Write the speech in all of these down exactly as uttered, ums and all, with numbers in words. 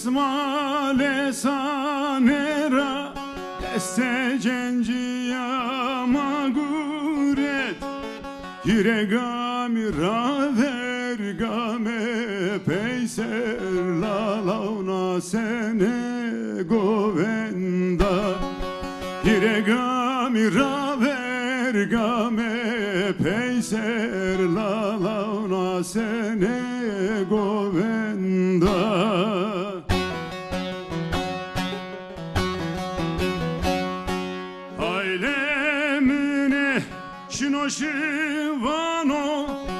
Sma lêsanê ra destê cencîya ma guret. Hîrê gamî raver game peyser, lalaw nasenê govenda. Hîrê gamî raver game peyser, lalaw nasenê govenda. Aylê min ê şino şî vano,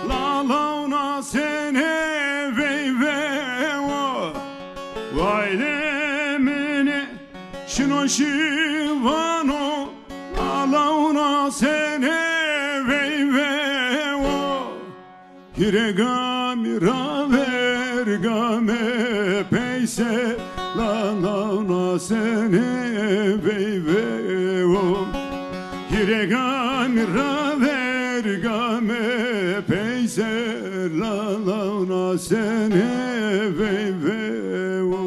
lalaw nasenê veyvewo. Aylê min ê şino şî vano, lalaw nasenê veyvewo. Hîrê gamî raver game peyser, lalaw nasenê veyvewo. Hîrê gamî raver game peyser, lalaw nasenê veyvewo.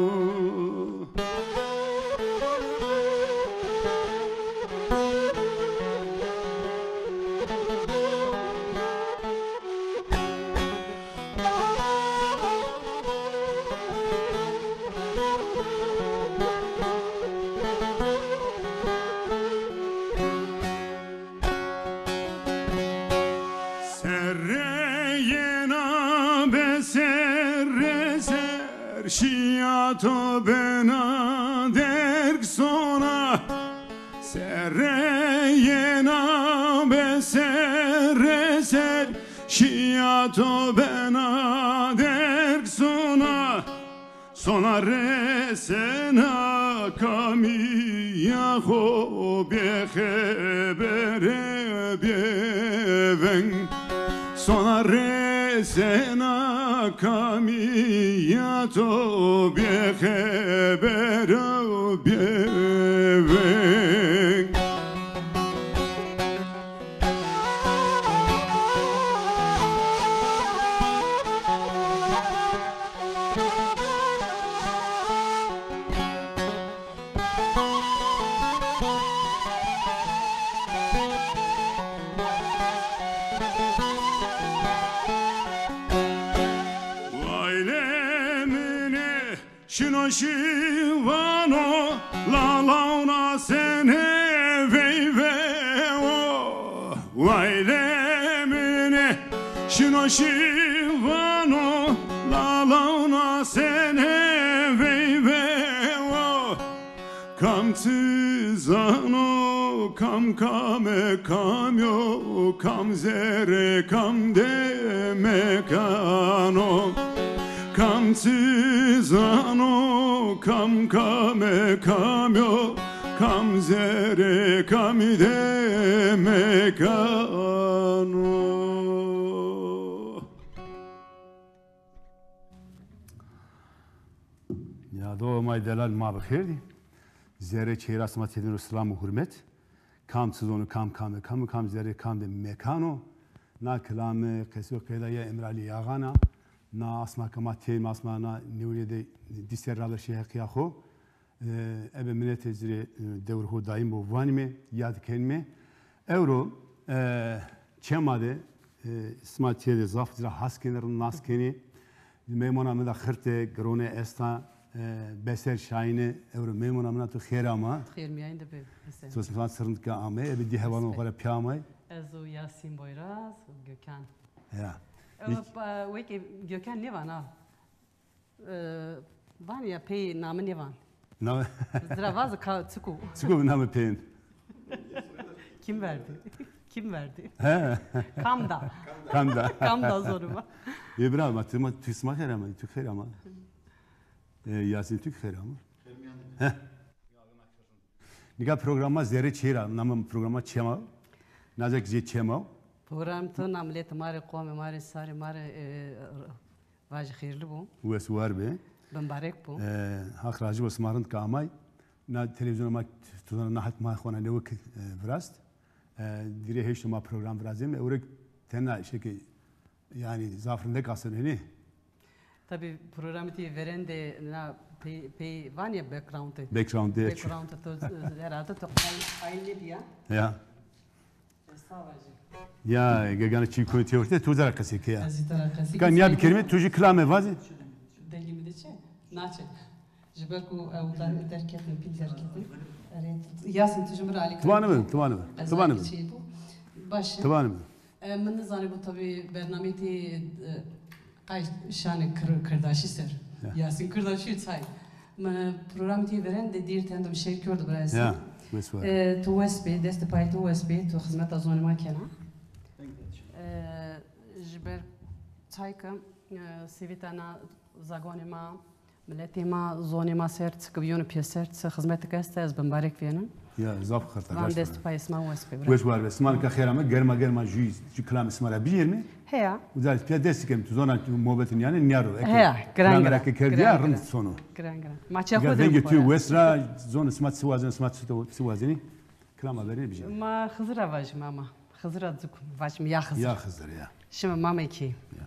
Serrê yena be serre ser, şîya to bena derg sona. Serrê yena be serre ser, şîya to bena derg sona. Sona resena kamîya xo bêxebere bêveng. Sona resena kamîya to bêxebere bêveng. Aylê min ê şino şî vano, lalaw nasenê veyvewo. Aylê min ê şino şî vano, lalaw nasenê veyvewo. Kam çi zano, kam kame kam yo, kam zerre kam de mekano. Kam çi zano, kam kame kam yo, kam zerre kam de mekano. Ya do may delal, ma bi xêr dî. Zerrê çêra sima têdin ro silam û hurmet. Kam çi zono, kam kame kam, kam zerrê kam de mekano. Na kilame qesî û qeyda ya Emiralî Yağan a. Na asma ke ma tême, asma na newrîye de dîse raver şî heqîya xo. E, ebe minetê ci rê, e, dewr ho daîm bo vanîme, yad kenîme. Ewro, e, çema de, e, sima têde zaf ci ra has kenê, rind nas kenê. Meymona mi de xirte, girone esta, e, Beser Şahîne, ewro meymona min a, tu xêr ama. Xêr mîyan de be, Beser. Tu sima sirnd ke amay, ebe dî hevalon xo ra pîya amay. Ez û Yasîn Boyraz û Gökhan. Ya. Ew, pa-, wekî Gökhan nêvana. E, van ya pey name nêvan. Name? Zira vaz ka çiku. Çiku name peyên? Kim verdi? Kim verdi? He. Kam da? Kam da? Kam da zoruma? E, bira, ma, tu, ma, tu sima xêr ama, tu xêr ama. E, Yasîn, tu xêr ama. He. Nika programa zerrê çêra, name programa çema. Nazek zê çema. Program to na miletê ma rê, qomê ma rê, sarê ma rê, e, vajî xêrli bo. Wes war be. Bimbarek bo. E, Haq rajî bo, sima rind ke amay. Na televîzyona ma, tu zana, na het ma xo na newik, e, virast. E, dîrê heşto ma program virazême. Ewro tena şekê, yanî zaf rindek aseno, nê? Tabî programê tî verên de na pey, pey vanê background de. Background de. Background to, e, herhalde to ay, ay nêbîya. Ya. E, sağ ol hacı. Ya, gegane çî koyê têwerte, tu zara qesey ke ya. Ez zî tera qesey. Ka nîya bir kelîme, tu jî kilame vazî. Dengê mi de çi? Naçe. Ji ber ku ew der-, derketin, pîl derketin. Erê, Yasin, tu ji mi re alîkar. Tiwanî mi, tiwanî mi. Ez tiwanî mi. Çî bû. Baş e. Tiwanî mi. E, min nizanîbû tabî bernameyê tê, e, qay şanê Kir-, Kirdaşî ser. Ya. Yasin Kirdaşî çay. Mi programê tê verên de dîr tendim şêr kerdo bira Yasin. Ya, wes war. E, tu wes bê, destê payê tu wes bê, tu xizmeta zonê ma kena. E, ji ber çayka, e, sivîta na zagonê ma, miletê ma, zonê ma ser çi ki biyonê pêser, çi xizmetêk esta, ez bimbarek vênim. Ya, zaf xirta. Van dest payê sima wes bê, bira. Wes war be. Sima nika xêr ame, germa germa jû, jû kilamê sima ra biyêrme. Heya. Uca ez pîya dest kem, tu zona muhabbetin yanî nîyaro. Heya, giran giran. Merak kerd ya, rind sono. Giran giran. Ma çê xo de vengê tu wes ra, zonê sima çi wazenê, sima çi to-, çi wazenê. Kilama verê bijî. Ma Xizir ra vajîme ama. Xizir ra dik vajîme ya Xizir. Ya Xizir ya. Şima mamekî. Ya.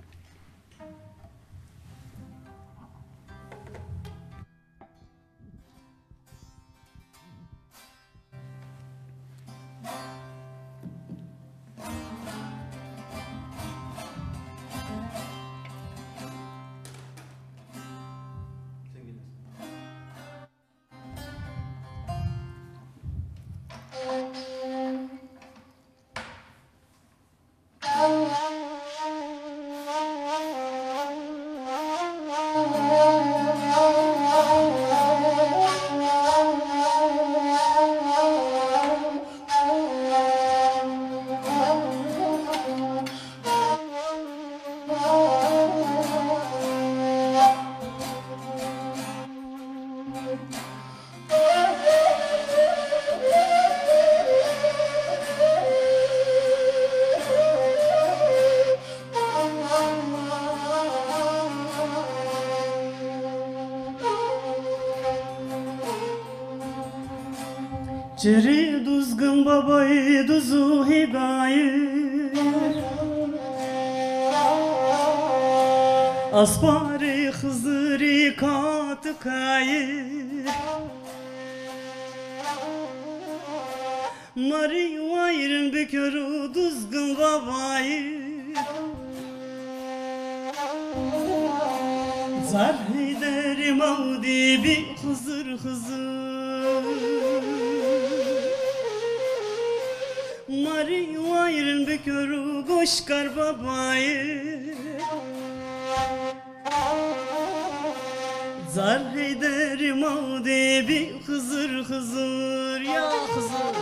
Çirê Duzgin babayê duz û hêgayê, asparê Xizirê katikayê. Ma rî wayrin bikero Duzgin babayê. Zar Heyderê ma û dê bî Xizir Xizir. Ma rî wayrin bikero goşkar babayê. Zar Heyderê ma û dê bî Xizir Xizir ya Xizir.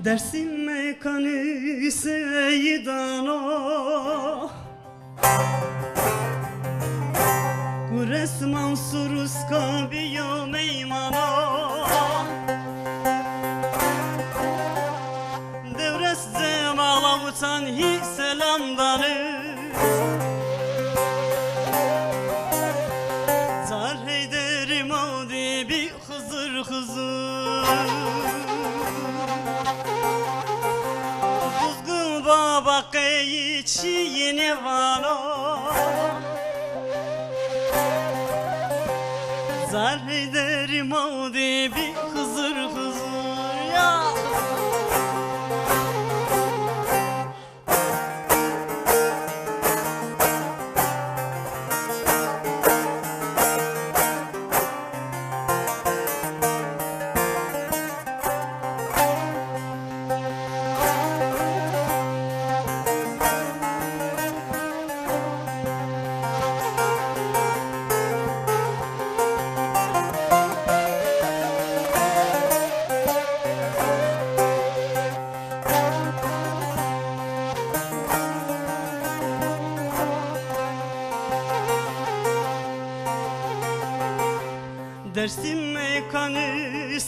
Dersîm mekanî seyidan o. Ku resman Suruska bîyo meyman o. Dewres Cemala utan hî selam danî. Zar Heyderê ma û dê bî Xizir Xizir. Duzgin baba qey çîyê nêvano. Zar Heyderê ma û dê bî Xizir Xizir ya.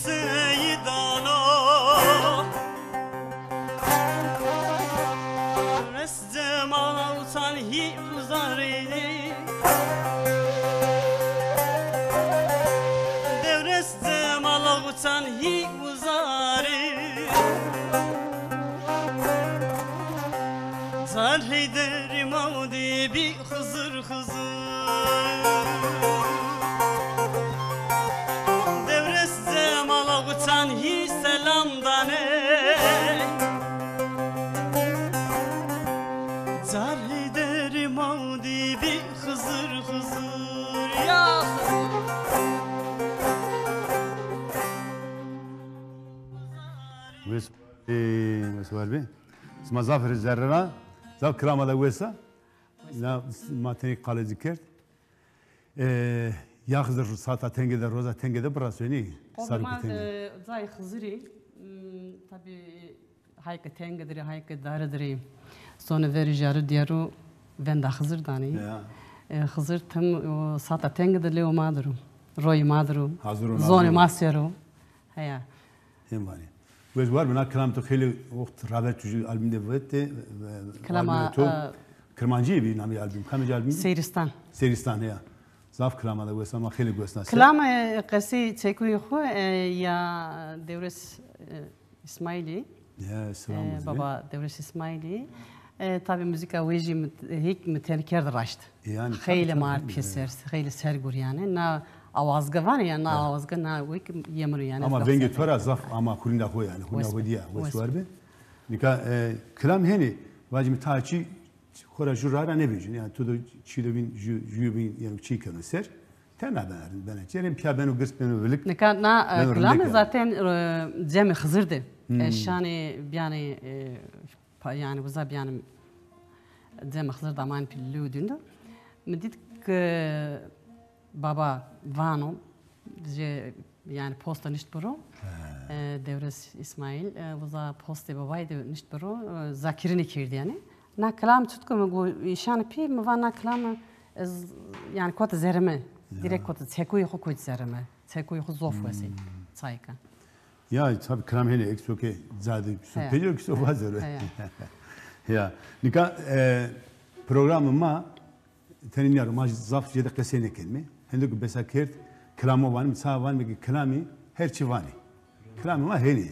Seydano. Dewres Cemala utan hî uzarî. Dewres Cemala utan hî uzarî. Car Heyderî mawdî bî Xizir, Xizir. Dewres Cemala utan hî selam danê. Car Heyderî mawdî bî Xizir, Xizir. Ya Xizir. Wes, e, wes war bî. Sima zaf rê zerre ra, zaf kilama de wes a. Na ma tenê qalê ci kerd. E, ya Xizir sata tenge de, roza tenge de biras wenî. Sarikê tenge. E, cayê Xizirî, m, tabî hayke tenge dirê, hayke dare dirê. Sonê verî jarî dîyarû venda Xizir danî. Ya. E, Xizir tim o sata tenge de lewê ma dir o. Royê ma dir o. Hazir o, zonê ma ser o. Heya. Hên vanê. Wes war bî, na kilam tu xeylê wext raver tu jû album de vetê, e, kilama, albumê to, e, Kirmancî bî namê album. Kamê album? Seyristan. Seyristan, heya. Zaf kilama de wes a, ma xeylê wes nase. Kilam, e, qesey çekuyê xwu, e, ya Dewres, e, Îsmaîlî. Ya, selam, e, baba Dewres Îsmaîlî. E, tabî muzîka wê jî mi, hîk mi tenê kerd raşt. Yanî, xeylê ma ard pêser, xeylê ser gurîyane. Na awazge vanê ya, na awazge na wek yê min o yanî. Ama vengê to ra zaf ama hurînda xo yanî, hurînda xo dîya, wes war bî. Nika, e, kilam hênî, vacî mi ta çî xo ra jû ra ra nêvejîn. Yanî tu do çî do bîn, jû, jû bîn, yanî çî keno ser. Tena bena, bena. Çerên pîya beno girs, beno vilik. Nika na, e, kilame zaten, e, cemê Xizir de. Hmm. E, şanê bîyanê, e, Pa-, yanî uza bîyanim cemê Xizir daman pî lû dîndo. Mi dît ke baba vano, jê, yanî posto nişt biro. He. E, Dewres Îsmaîl, e, uza postê babayî de nişt biro, e, zakirînî kerdî yanî. Na kilam çut ke mi go îşan pî, mi va na kilam ez, yanî kot zerre mi. Ya. Direkt kot çekuyê xwu kot zerre mi. Çekuyê xwu zof wes ê. Hmm. Çayka. Ya, tabî kilam hênî, ek so ke ca de so pêro, ki so vazero. Heya. Ya. Nika, e, programê ma tenê nîya ro, ma zaf jêde qesey nêkenîme. Hendo ke besa kerd, kilamo vanîme, ça vanîme ke kilamî her çî vanê. Kilamê ma hênî.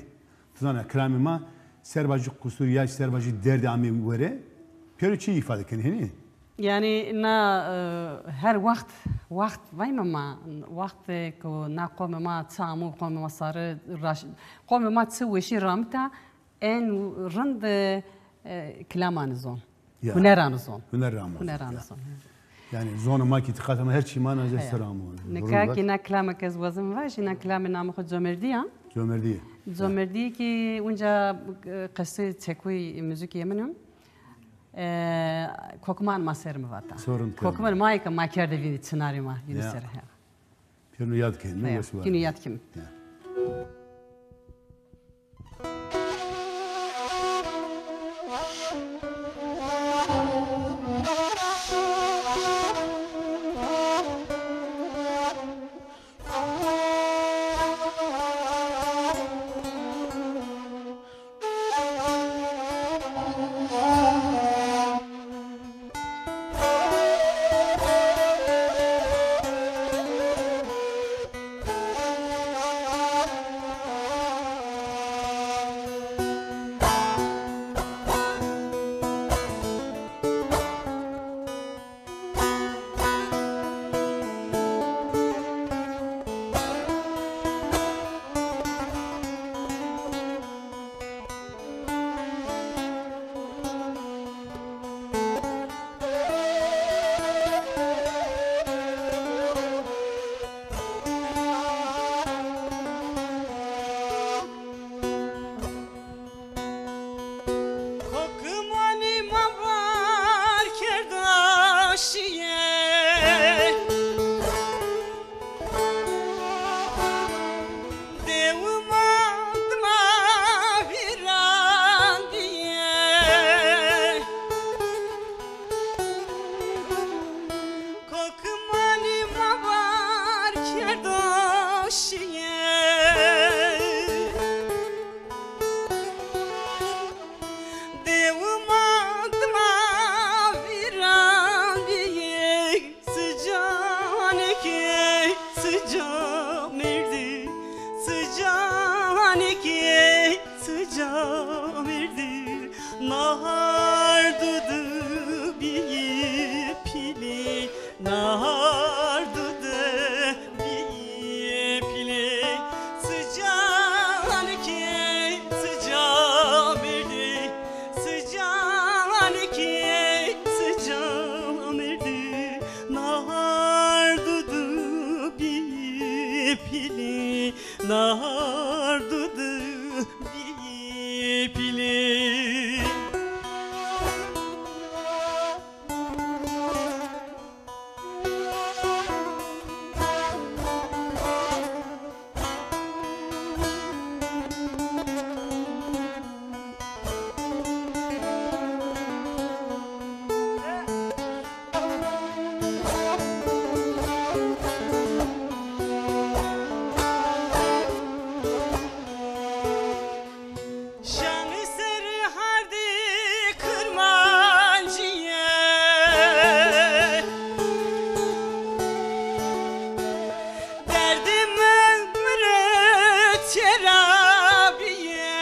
Tu zana kilamê ma ser vajî qusur ya ser vajî derdî amê were, pêro çî îfade kenê, hênî? Yanî na, e, her wext, wext vayme ma, wextê ku na qomê ma çi amo, qomê ma sare raş-, qomê ma çi weşî ramita, en rind, e, kilamanî zon. Ya. Huneranî zon. Huneranî zon. Huneranî zon. Yanî zonê ma kî îtîqatê ma her çî ma na ser amo. Nika kî na kilamê ke ez wazim vajî, na kilamê namê xo Comerdî ya. Comerdî. Comerdî kî unca, e, qesê çekuyê muzîkê min o. E, kokiman ma ser mi vata. Kokiman ma yê ke ma kerde vînî çinarê ma, vînî ser, he. Pêro yad kenîme, wes war. Pêro yad kenîme. Ya. Canekî çi camêrdî, nahar dudu bîyî pîlî, nahar dudu bîyî pîlî. Çi canekî çi camêrdî, çi canekî çi camêrdî, nahar dudu bîyî pîlî. Nahar dudu bîyî pîlî. Şanî serî hardî kirmancîye. Derdê mi mi rê têra bîye.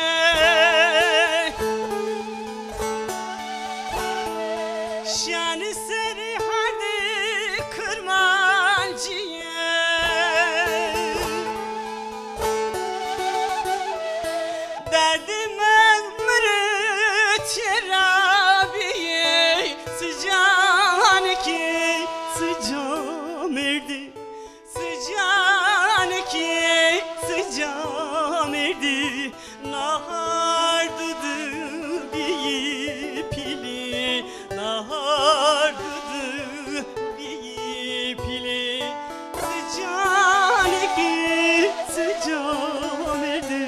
Şanî serî hardî kirmancîye. Derdê mi mi rê têra bîye. Çi canekî çi camêrdî. Çi canekî çi camêrdî, nahar dudu bîyî pîlî, nahar dudu bîyî pîlî. Çi canekî çi camêrdî,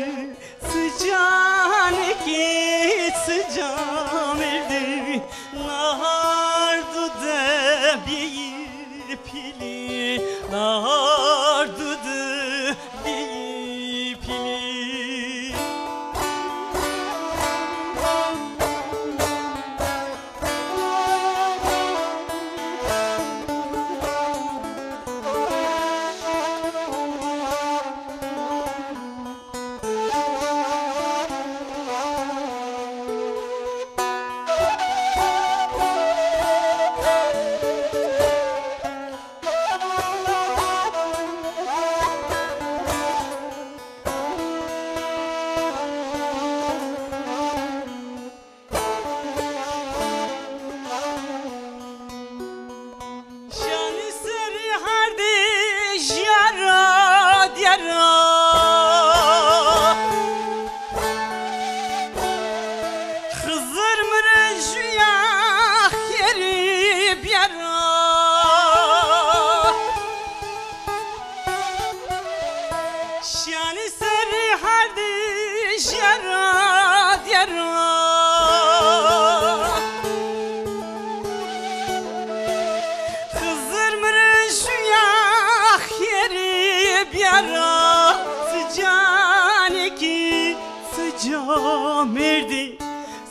çi canekî çi camêrdî, nahar dudu bîyî pîlî, nahar dudu bîyî pîlî. Şanî serî hardî jîyara dîyara. Xizir mi rê jûya xêrî bîyara. Şanî serî hardî jîyara dîyara. Xizir mi rê jûya xêrî bîyara. Çi canekî çi camêrdî,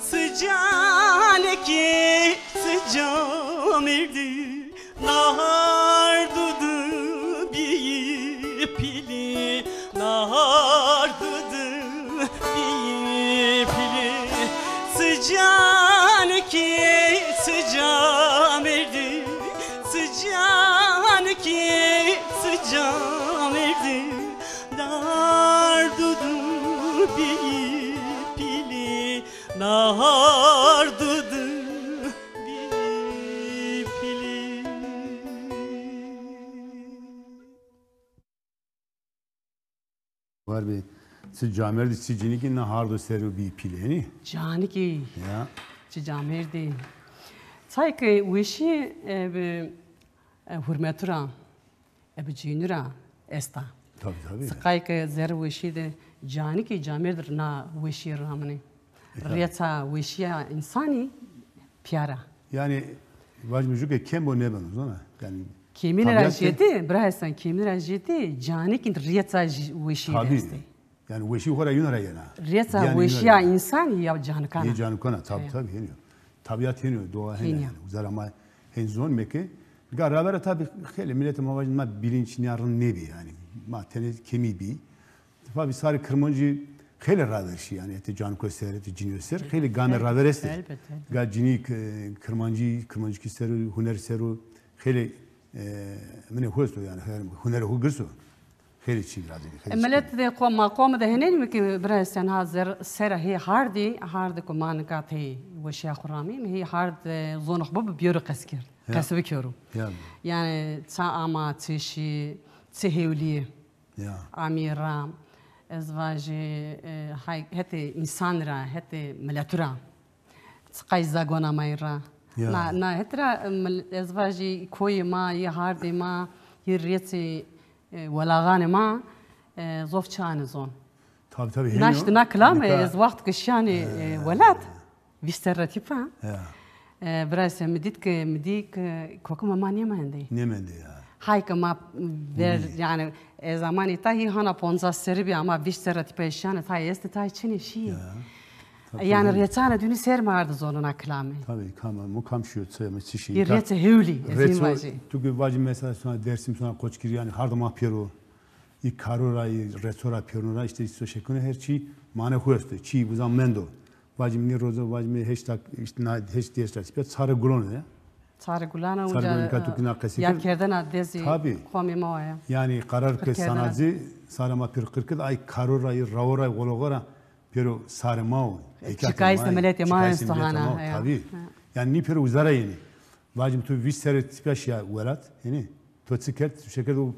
çi canekî çi camêrdî. Nahar dudu bîyî pîlî, nahar dudu bîyî pîlî. Çi canekî çi camêrdî, çi canekî çi camêrdî. Nahar dudu bîyî pîlî, nahar dudu bîyî pîlî. War bê, çi camêrdî, çi cinîkî, nahar do ser û bî pîlênî. Canîkî. Ya. Çi camêrdî. Çay ke weşî, e, bi, e, hurmetu ra. Ebe cînû ra esta. Tabii, tabii. Siqayê ke zerrê weşî de canî kî camêrd na weşîye raminê. E, tabii. Rêça weşîya însanî pîya ra. Yanî vajîme jû ke kêm bo nêbeno, zona? Yanî kêmîne ra jêdî, bira Hesen, kêmîne ra jêdî canî kî rêça weşîye de estê. Yanî weşî xo ra yûna ra yena. Rêça weşîya însanî ya canikan a. Yê canikan a, tabii, tabii, hênî yo. Tabiat hênî yo, doğa hênî yo. Yanî uza ra ma hên zonîme ke. Ga ravera tabii xeylê miletê ma vajîn ma bilinç nîya rind nêbî yanî. Ma tenê kemî bî. Tabî sarê kirmancî Xeylê raver şî, yanî hetê caniko ser, hetê cinîyo ser, xeylê game raver estê. Elbet, elbet. Ga cinî, e, kirmancî, kirmancikî ser o, huner ser o, xeylê, e, minê xo esto, yanî her hunerê xo girs o. Xeylê çî raver, xeylê çî. E, milet de qo-, ma qomî de henên mi ki bira sen ha zer-, sera hê hardî, hardî ku ma nika tey weşîya xo ramîn, hê hard, e, zonê xo bibi biyoro qesî kerd. Ya. Qesî bikero. Ya. Yanî ça ama, çi şî, çi hewlî. Ya. Amî ra, ez vajî, e, hay, hetê însan ra, hetê miletu ra. Çiqay zagona may ra. Ya. Na, na het ra, e, mil-, ez vajî koyê ma, yê hardê ma, yê rêçê, e, welaxanê ma, e, zof çi anê zon. Tabi, tabi, hêno. Naşt na kilame, nika ez waxt ke şîyanê, e, welat. Vîst serra tîpa. Ya. E, bira se mi dît ke, mi dî ke kokima ma nêmendê. Nêmendê ya. Hay ke ma ver, yanî, e, zamanî ta hî hana poncas serrî bî ama vîst serra tîpa şîyane, tay estê, tay çinê şîyê. Ya. Tabii, yanî tabii. Rêçanê dûnî ser mi ardî zonê na kilame. Tabii, kam, mu kam şîyo, çi, mi çi şî. Yê rêçê hewlî, ez hîn vajî. Tu ki vajî mesela sona Dersim, sona Qoçgirî, yanî hardê ma pêro. Î karo ra, î reço ra, pêrono ra, îşte îso şekino her çî mane xo esto. Çî uza mendo. Vacî mi nê rozo, vacî mi heşt dak-, îşte na heşt dês ra tîpa Çarê Gulan o ya. Çarê Gulan o. Çarê Gulan, uca, nika tu ki na qesî kerd. Yadkerdena dezî qomê ma wa ya. Yanî qarar ke sanacî, sarê ma pêro qir kerd, ay karo ra, î rawo ra, î xoloxo ra pêro sarê ma o. Çikayîsê miletê ma esto hana. Tabî. Yanî nî pêro uza ra yenî. Vacî mi tu vîst serrî tîpa şîya welat, henî? To çi kerd, tu şeker o.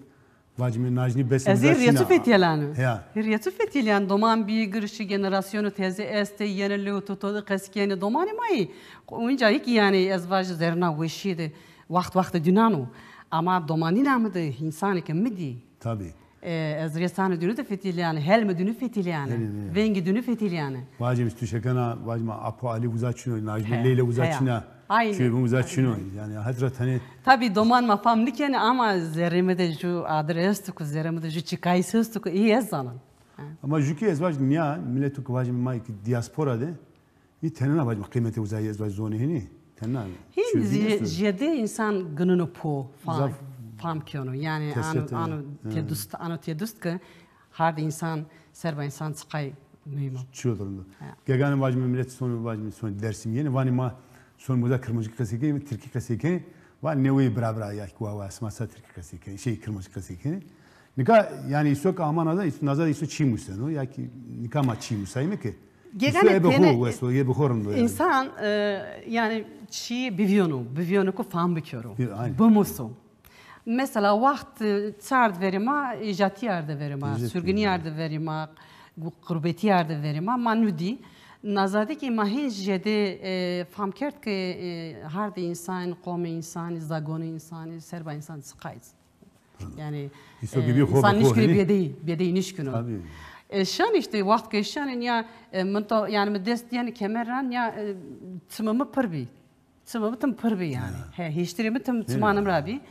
Vacî mi najnî bes. Ez hî rêçu fetîyelanî. Ya. Hî rêçu fetîyelanî. Doman bî, girşî, generasyonê teze estê, yenê lew to, to de qesî kenê. Domanê ma yî. Onca hî ki yanî ez vajî zerrîna weşîye de waxt waxt de dînan o. Ama domanîna mi de, însanê ke mi dî. Tabî. E, ez rêçanê dûnî de fetîyelanî, helmê dûnî fetîyelanî. Helê dûnî. Vengê dûnî fetîyelanî. Vacî mi tu şekena, vacî mi Apo Alî uza çin o, Najmî Leyla uza çin a. Çîyo bin uza çin o. Yanî het ra tenê. Tabî doman ma fam nîkenê ama zerrê mi de ju adir esto ku, zerrê mi de ju çikayîs esto ku, î ez zanan. Ha. Ama ju kî ez vajî nîya mileto ke vajî ma kî diaspora de, î tenêna vajî qîmetê uzayî ez vajî zonê henî. Tenêna. Hîn zî-, zêde însan ginino po, fam, fam keno. Yanî ano, ano têdust, ano têdust ke hardê însan, serba însan çiqay muhîm o. Çiyo durumda. Ha. Geganê vajîme milet sonê, vajîme sonê Dersim yenê, vanê ma sonê uza kirmanckî qesey kenê, tirkî qesey kenê. Vanê nê weyî bira bira ya ki wa wa, sima ça tirkî qesey kenê, şey, kirmanckî qesey kenê. Nika yanî îso ke ama naza, îso naza îso çî museno, ya ki nika ma çî musayîme ke. Geganê îso ebe xo westo, ebe xo rind o yanî. Însan, e, yanî çî bivîyeno, bivîyeno ku fam bikero. Aynen. Bimuso. Mesela waxt, e, çi ard verê ma, îjatî arde verê ma, surgunî arde verê ma, gu-, gurbetî arde verê ma, ma nudî. Naza de kî ma hîn zêde, e, fam kerd ke, e, hardê însan, qomê însanî, zagonê însanî, serba însan çiqayîs. Yanî, e, însan nişkîno bêdeyî, bêdeyî nişkîno. Tabî. E, şan îşte, waxt ke şanê nîya, e, min to, yanî mi dest dîyenê kemer ra nîya, e, çimê mi pir bî. Çimê mi tim pir bî yanî. He, hêştirê mi tim çimanê mi ra bî.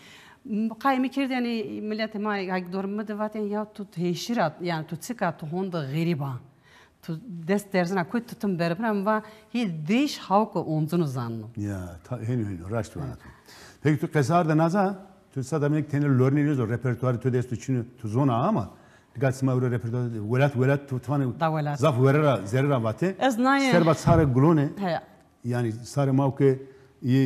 Qayî mi kerd yanî miletê ma hak dormê mi de vatên ya tu hêştir a, yanî tu çik a, tu honde xerîb a. Tu dest derzena kuyt, tu tim berbina, mi va hî dêş hawke oncino zanno. Ya, ta-, hêno, hêno, raşt vana tu. Peki tu qesar de naza, tu sada minik tenê lornê nêzo, repertuarê tu de esto çin o, tu zona ama, dikkat sima ewro repertuarê welat, welat tu, tu vanê zaf were ra, zerre ra vate. Ez nayê. Serba Çarê Gulone. He. Yanî sarê ma ke î,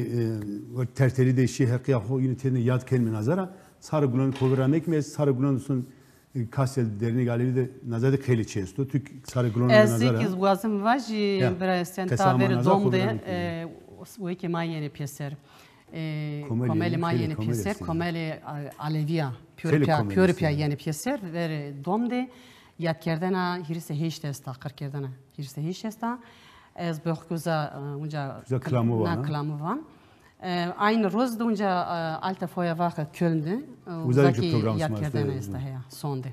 e, tertelî de şî heqîya xo yine têne yad kenîme naza ra. Çarê Gulon kovir ra mekîme, ez Çarê Gulon son, e, Kasya Derneg Alevi de naza de xeylê çî esto. Tu Çarê Gulon naza ra. Ez kî wazim vajî, bira Esen, ta verê dom de, e, wekî ma yenê pêser. E, komelê ma yenê pêser, komelê, e, Alevî ya. Pîyorê pîya, pîyorê pîya yenê pêser, verê dom de yadkerdena hîris û heşt esta, qirkerdena hîris û heşt esta. Ez bixwe uza, e, unca na kilamî van. E, aynî roz de unca, e, Alte Feuerwache Köln de, e, uza kî yadkerdena esta, heya, sonde.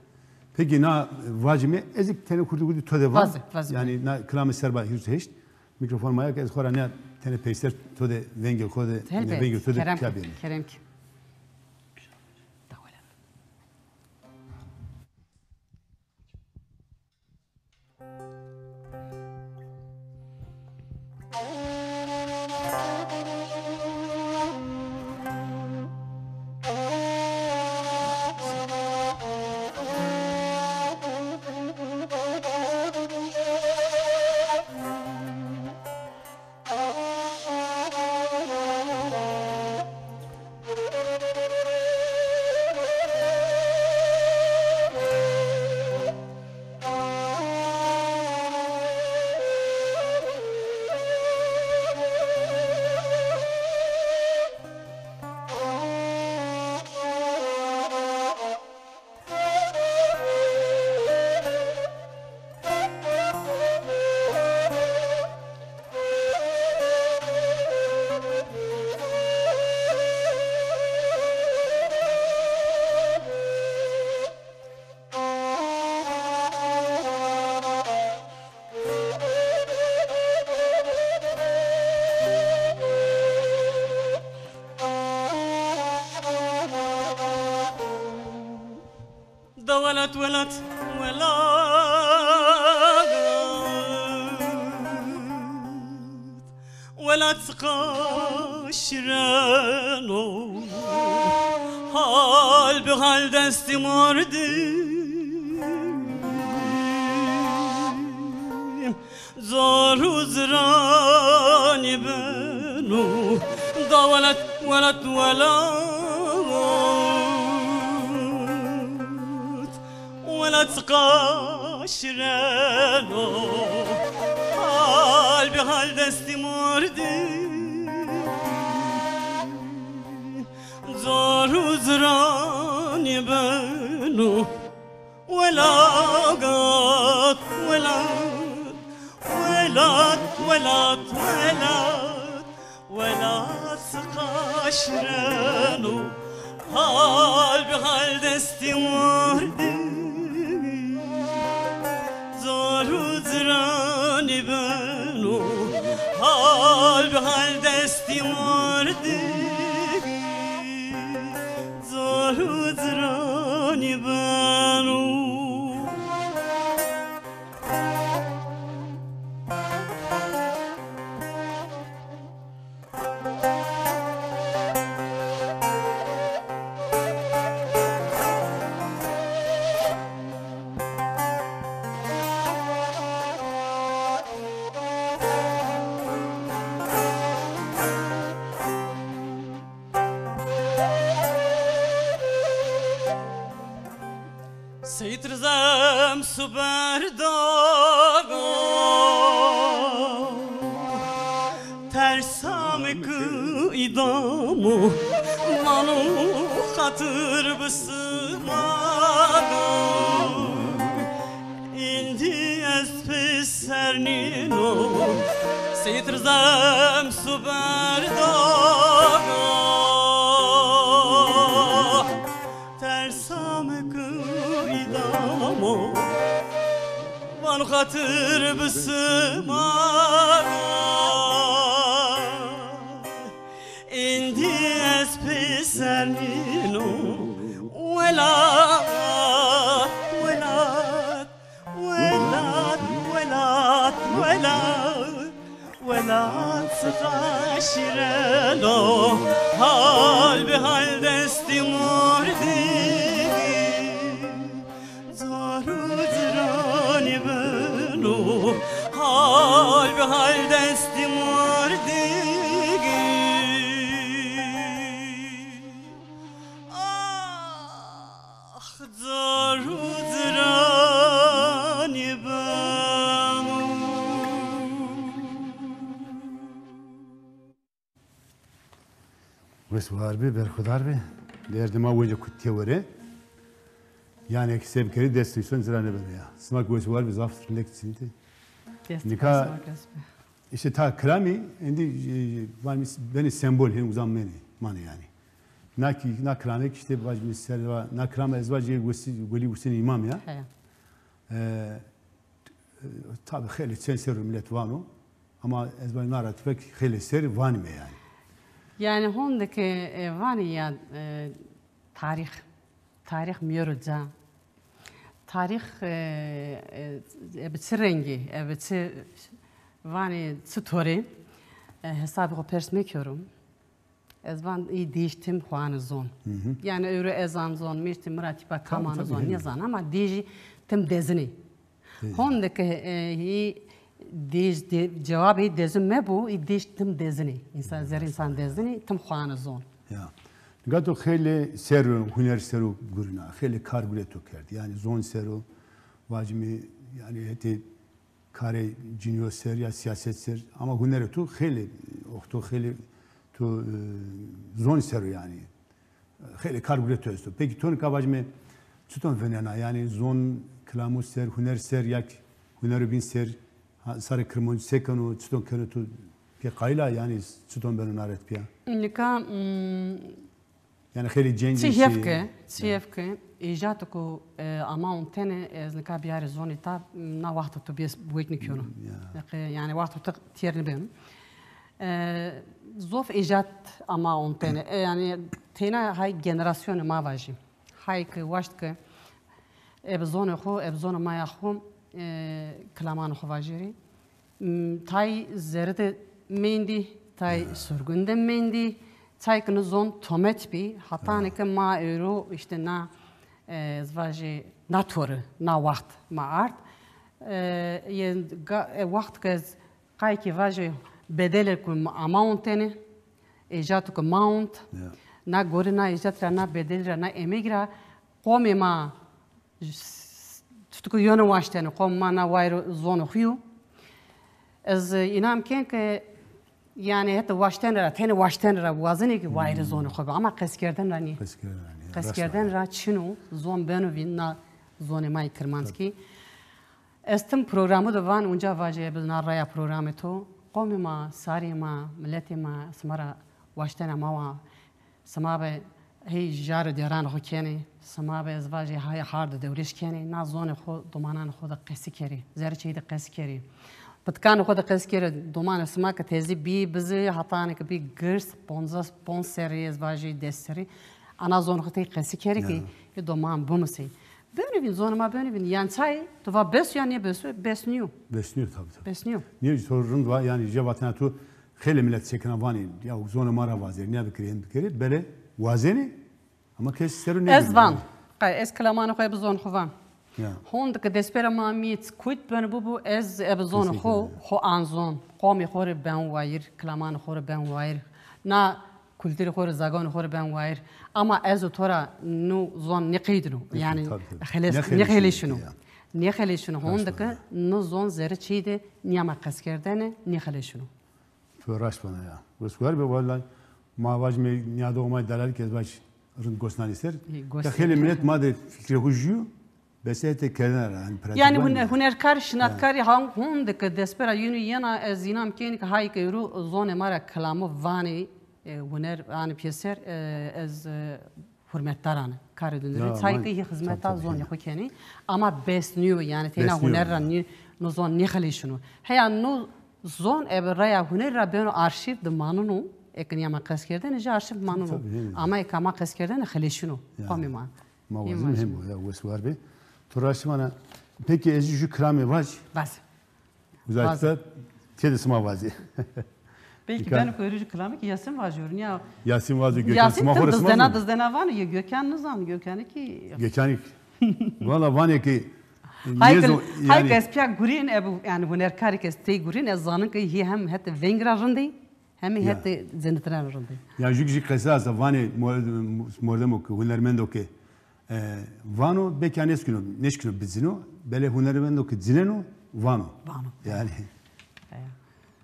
Peki na vacîme, ez kî tenê hurdî hurdî to de van. Vaze, vaze. Yanî na kilamê serba hîris û heşt, mîkrofon ma ya ke ez xo ra nîya tenê peyser to de vengê xo de, vengê to de pîya bênî. Kerem ke. Welat, welat, welat çiqa şîren o, hal bi hal destî mordî. Zor û ziranî beno, da welat, welat, welat. Welat çiqa şîren o, hal bi hal destî mordî. Zor û ziranî beno. Welat, welat, welat, welat, welat, welat çiqa şîren o, hal bi hal destî mordî. Zor û ziranî beno, hal bi hal destî mordî. Zor û ziranî beno. Seyîd Riza Emsu berda, tersa mi ki îdam o, vano xatir bi sima da. Îndî ez pêser nîno, Seyîd Riza Emsu berda. Tersa mi ki îdam o, vano xatir bi sima da. Îndî ez pêser nîno. Welat, welat, welat, welat, welat. Welat çiqa şîren o, hal bi hal destî mordî. Zor û ziranî beno, hal bi hal destî mordî. Ah, zor û ziranî beno. Wes war bî, berxudar bî. Derdê ma wece ku têwere. Yanî ki se bikerî dest însan cira nêbeno ya. Sima ki wes war bî, zaf rindek çînitî. Dest Nika sima kes be. Îşte ta kiramî, endî, e, vanî benê sembol, hên uza menê, manê yanî. Na ki, na kirame ki îşte vacî mi ser va, na kirame ez vacî Wesî-, Welî Husên Îmam ya. He. E, Tabî xeylê çend serr o milet vano, ama ez vajî na ra tepek xeylê serrî vanîme yanî. Yanî honde ke, e, vanî ya, e, tarîx, tarîx mîyoro ca. Tarîx, e, e, ebe çi rengî, ebe çi vanî çi torî, e, hesabê xo pers mekero. Ez van î dêj tim xo anî zon. Hı hı. Yanî ewro ez an zon, mêrtî mi ra tîpa kam anî zon, nêzan ama dêjî tim dezinî. Honde ke, e, î dêj de-, cewabê î dezin mebo, î dêj tim dezinî. Însan, zerrê însan dezinî, tim xo anî zon. Ya. Nika to xeylê ser o, huner ser o gurîna, xeylê kar gure to kerd. Yanî zon ser o, vacîme, yanî hetê karê cinîyo ser ya sîyaset ser, ama hunerê to xeylê, oxto xeylê to, e, zonî ser o yanî. Xeylê kar gure to esto. Pekî to nika vacîme çiton vînena? Yanî zon, kilamu ser, huner ser ya ki hunero bîn ser, ha, sarê kirmancî se keno, çiton keno to pê qayîl a yanî çiton beno na ra tepîya? Nika, mm, Yanî xeylê cengî çi hêf ke, çi hêf ke, îjatê ku, e, ama ontene, ez nika biyarî zonî ta, na wexto to bes wek nîkeno. Ya. Yanî, yanî wexto to têr nîbeno. E, zof îjat ama ontene. E, yanî teyna hay generasyonê ma vajî. Hay ke waşt ke Ebe zonê xo, ebe zonê maya xo, e, kilamanê xo vajêrî. M, tay zerrî de mendî, tay surgun de mendî, tay ki no zon tomet bî. Hetanî ki ma ewro îşte na, e, ez vajî na tori, na waxt ma ard. E, yê ga-, e, waxt ki ez qayî ki vajî bedelê ku ma, ma ont tenê, ecdadû ki ma ont, na gorî na ecdad ra, na bedelî ra, na emegî ra qomê ma Tutuku yeno waştene, qom ma na wayîrê zonê xo yo. Ez, e, înan ken ke, yanî, heta waştene ra, tenê waştene ra wazenê ke wayîrê zonê xo be. Ama qesîkerdene ra nî. Qesîkerdene ra nî. Qesîkerdene ra çin o, zon beno vîn, na zonê ma yê kirmanckî. Ez tim programû de van, unca vajî, ebe na raya programê to. Qomê ma, sarê ma, miletê ma, sima ra waştena ma wa. Sima be hey jar û dêranê xo kenê, sima be ez vajî hay hard û dewrêş kenê, na zonê xo domananê xo de qesî kerê, zerrê çîyê de qesî kerê. Pitkanê xo de qesî kerê, domanê sima ke tezî bî, bizî, hetanî ke bî girs, ponzas, ponc serrî ez vajî des serrî, ana zonê xo tey qesî kerê ke ê doman bimusê. Beno vîn, zonê ma beno vîn. Yanî çay, tu va bes ya nêbeso, bes nîyo. Bes nîyo, tabî, tabî. Bes nîyo. Nîyo, to rind va, yanî, jê vatena tu, xeylê milet şekina vanê, ya zonê ma ra vazêrê, nîya bikerê, hên bikerê, belê wazenê, ama kes ser o nêbîno. Ez van, qay, ez kilamanê xo ebe zonê xo van. Ya. Honde ke destpêra ma mîyet kuyt beno bibo, ez ebe zonê xo, xo an zon, qomê xo rê ben wayîr, kilamanê xo rê ben wayîr. Na kulturê xo rê, zagonê xo rê ben wayîr. Ama ez û to ra no zon nêqeydîno. Yanî, tabî, tabî, xeles-, nêxeleşîno. Nêxeleşîno. Honde ke no zon zerrê çîyê de nîyama qesîkerdene, nêxeleşîno. To raşt vana ya. Wes war be, wellay ma vajîme nîyadoxê ma delalî ke ez vaj rind gos nanî ser. Ke xeylê milet ma de fikrê xo jû yo. Bes hetê kerdene ra, yanî pratik. Yanî huner-, hunerkar, şinatkarî, ha, honde ke destpêra yeno yena, ez înan kenî ke hay ke ewro zonê ma ra kilamo vanê, e, huner anê pêser, e, ez, e, hurmetdar anî. Karê dundurî, çay ke yê xizmeta zonê xo kenê. Ama bes nîyo, yanî teyna huner ra nî-, no zon nêxeleşîno. Heya no zon ebe raya hunerî ra beno arşîv de maneno, eke nîyama qesîkerdene jî arşîv maneno. Ama eke ama qesîkerdene xeleşîno. Qomê ma. Ma wazîn hem o ya, wes war be. To raşt vana. Pekî ez jî ju kilamê vaj. Vaz. Uzakta têde sima vazê. Belkî beno ke ewro ju kilamê ki Yasin vajîyo, nîya. Yasin vazê, Gökhan, Yasin sima xo rê sima dizdena, dizdena vano, yê Gökhan nizan, Gökhanî ki. Gökhanî ki. Valla vanê ki, hay ke, hay ke ez pîya gurîn, e, bu, yanî hunerkarî ke ez tey gurîn, ez zanin ke hî hem hetê veng ra rind ê, hem hetê zinditran ra rind ê. Ya, jû jî qesa esta, vanê mor-, mordemo ke, hunermendo ke, e, vano, belkî nêşkîno, nêşkîno bicino, belê hunermendo ke cineno, vano. Vano. Yanî.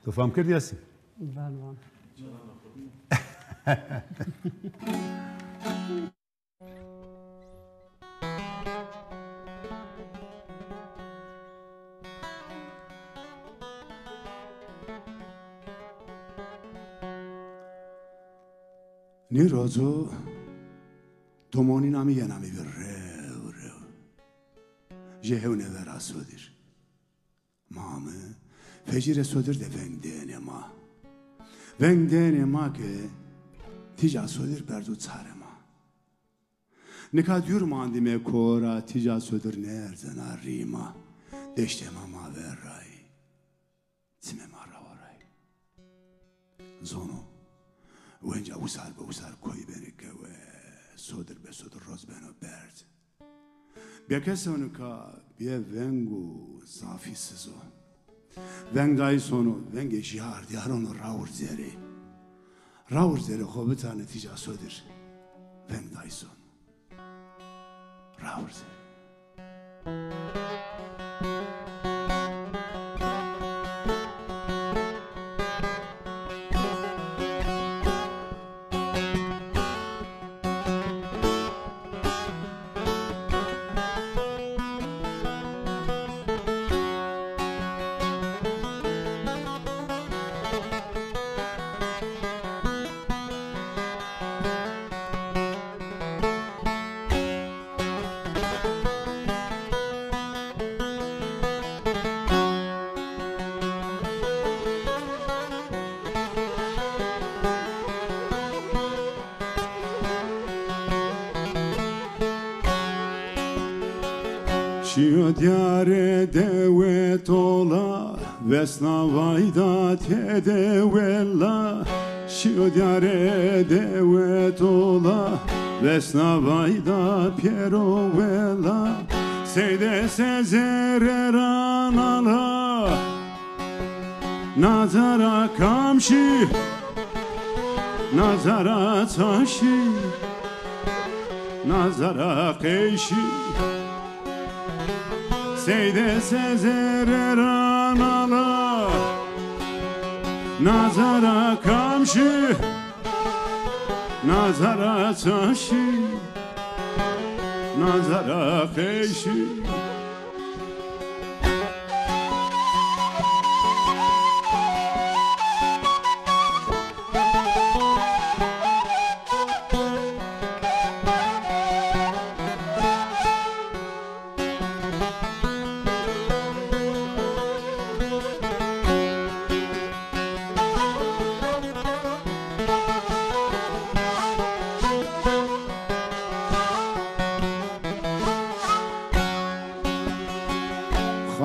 To fam kerd Yasin? Vano, vano. Nî roco domonîna mi yena mi vîr rew rew. Jê hewnê vera sodir. Ma mi fecîrê sodir de veng dênê ma. Veng dênê ma ke tîja sodir berdo çarê ma. Nika dûr mandîme kora, tîja sodir nêerzena rî ma. Deştê ma ma ver ra yî. Çimê ma rawa ra yî. Zono, wenca wisar be wisar koyî benê kewe, sodir be sodir roz beno berd. Bêkeso nika bîye veng û zafî sizo. Veng dayî sono, vengê jîyar dîyaron o rawir zerê. Rawir zerê xo bitanê tîja sodir. Veng dayî sono. Rawir zerê. Şîyo dîyarê dewe tola, vesna vayda tede wela. Şîyo dîyarê dewe tola, vesna vayda pêro wela. Seyde se zerre ra nala, nazara kam şî, nazara ça şî, nazara qey şî. Seyde se zerre ra nala, nazara kam şî, nazara ça şî, nazara qey şî.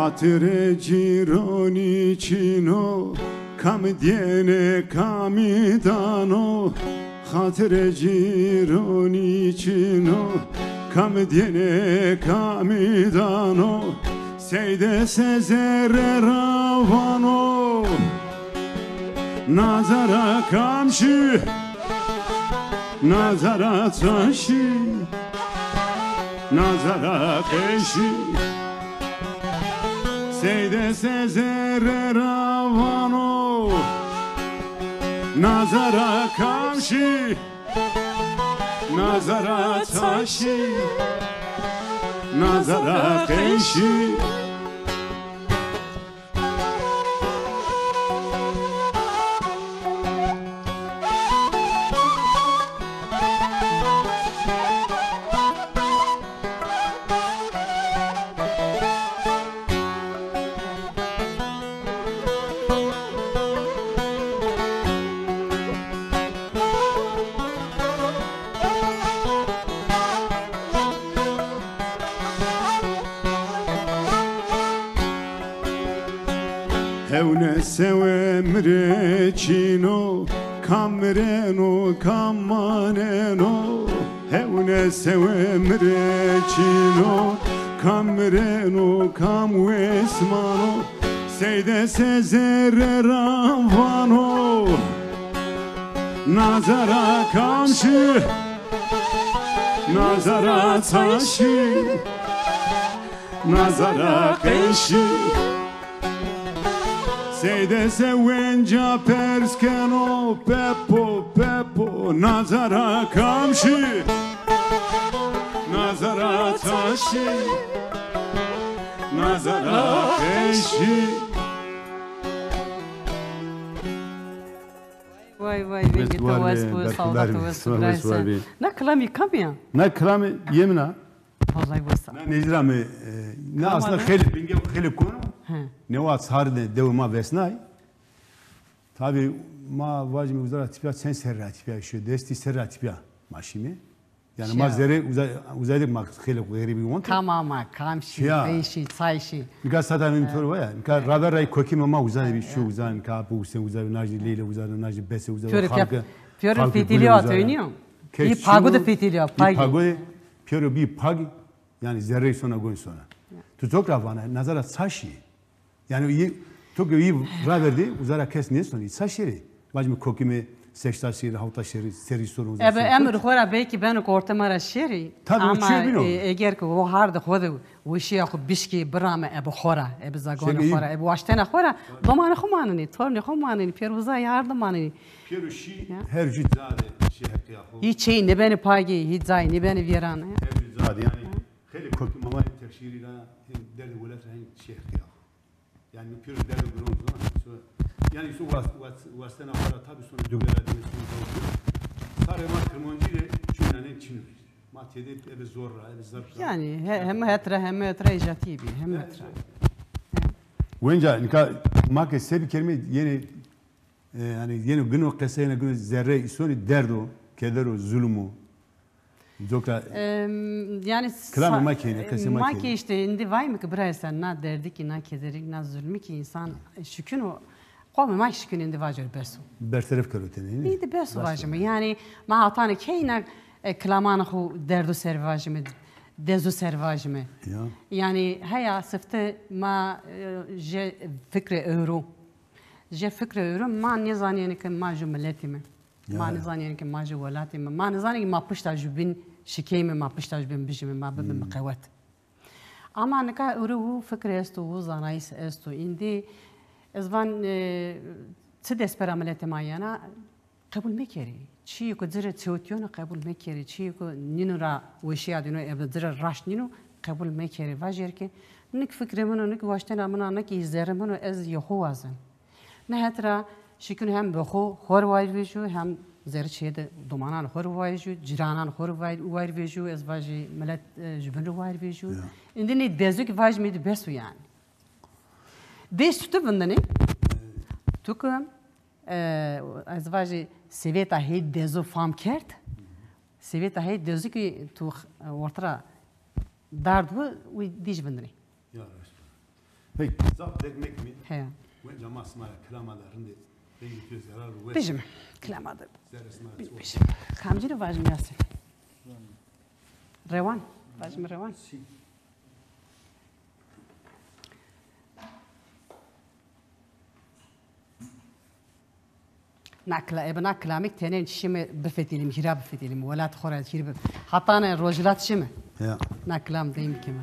Xatirê cîronî çin o, kam dîyene kamî dano. Xatirê cîronî çin o, kam dîyene kamî dano. Seyde se zerre ra vano, nazara kam şî, nazara ça şî, nazara qey şî. Seyde se zerre ra vano, nazara kam şî, nazara ça şî, nazara qey şî. Hewne sewe mi rê çin o, kam mireno, kam maneno. Hewne sewe mi rê çin o, kam mireno, kam wes mano. Seyde se zerre ra vano, nazara kam şî, nazara ça şî, nazara qey şî. Seyde se wenca pers keno, Pepo, Pepo, nazara kam şî, nazara ça şî, nazara qey şî. Vay vay, vengê to wes bo, sawda to wes bo, birayê se. Na kilamî kamî ya? Na kilamî yê min a. Vallahi wes a. Na Necî ra mi, e, na aslında xeylê bingê, xeylê kon o. He. Newa çar de dewe ma vesnay. Tabi ma vajîme uza ra tîpya çend serrî ra tîpya şîyo, destî serrî ra tîpya ma şîme. Yanî ma zerrê uza, uza de ma xeylê xo xerîbî wonte. Kam ama, kam şî, qey şî, çay şî. Nika sata nî tor va ya. Nika raver ra kokîme ma uza de bî, şîyo uza, nika Abu Husên uza, nacî Leyle uza, nacî Bese uza, Xalke, Xalke Gule uza. Pîyoro fîtîlîya to nîyo? Bî pagu de fîtîlîya, pagî. Pîyoro bî pagî, yanî zerrey sona, gon sona. Tu çok ra vana, nazara ça şî. Yanî yî, to ke yî raverdî, uza ra kes nêsonî. Ça şêrî? Vajîme kokîme seşta şêrî, hawta şêrî, serrî sono uza. Ebe emir xo ra belkî beno ke orte ma ra şêrî. Tabi, ama, e, eger ke o hardê xo de weşîya xo bişkî, birame ebe xo ra, ebe zagonê xo ra, ebe waştena xo ra, domanê xo manenî, tornê xo manenî, pêro uza yê hardê manenî. Pêro şî, her jû ca de şî heqîya xo. Hîç çî nêbenê pagî, hîç cayî nêbenê vîyeran. Her jû ca de, yanî xeylê kokî mamayê teşhîrî ra, hên derdê welat ra hên şî heqîya xo. Yanî pêro derdo giron zon. So, yanî so was-, was-, wastena xo ra tabi sona dugera dîne sona. Sarê ma Kirmancî de çûnanên çin o. Ma tede ebe zor ra, ebe zaf ra. Yanî he-, heme het ra, heme het ra ecatî bî, heme het ra. Wenca nika ma ke se bikerîme yenê, e, yanî yenê gino qeseyena, gino zerrê îsonî, derdo, kedero, zulmo. Coka Em, yani kilamê sa- ma keyne, qesê ma ma keyne. Ki işte indi vayme ki bira esen na derdi ki, na kederi, na zulmî ki insan şikino, qomê ma ki şikino indi vajir beso. Berteref kero tenê, ne? Indi beso vajime. Yani ma hatane keyna e, kilamanê xo derdo ser vajime, dezo ser vajime. Ya. Yani heya sifte ma e, je fikre ewro. Je fikre ewro ma nêzanîyêne ke ma ju miletîme. Ma nêzanîyêne ke ma ju welatîme. Ma nêzanîyêne ke ma pişta jubîn şikeyme, ma pişta jubîn bijîme, ma bibîme qewet. Ama nika ewro wu fikir esto, wu zanayîs esto. Îndî ez van e, çi destpêra miletê ma yena qebul mekerê. Çîyê ku ci rê çewtîyono qebul mekerê. Çîyê ku nîno ra weşîya dîno, ebe ci rê raşt nîno, qebul mekerê. Vajêr ke nik fikrê min o, nik waştena min a, nik îzerê min o, ez yê xo wazim. Ne het ra şikîno hem bi xo, xo rê wayîr vejîyo, hem zerrê çîyê de domanan xo rê wayîr vejîyo, cîranan xo rê wayîr, wayîr vejîyo, ez vajî milet e, jubîn rê wayîr vejîyo. Ya. Îndî nê dezo ki vajîme de beso yanî. Dêş tu vindinê. Tu ki e, ez vajî sevêta hey dezo fam kerd. Sevêta hey dezo ki tu e, orte ra dard bi, wî dîj vindinê. Ya raşt. Peki, zaf dek mekimî. Heya. Wenca ma sima ra kilama de rindê, rindê pîyo zerar û weş. Bijim, kilama de. Zerrê sima ra çi. Bijim. Kamcî rê vajim Yasin? Rewan. Vajim Rewan. Sî. Na kila-, ebe na kilamêk tenê şime bifetelîme, hîra bifetelîme, welat xo ra hîr bi-, hatane rojhilat şime. Ya. Na kilam deyim kime.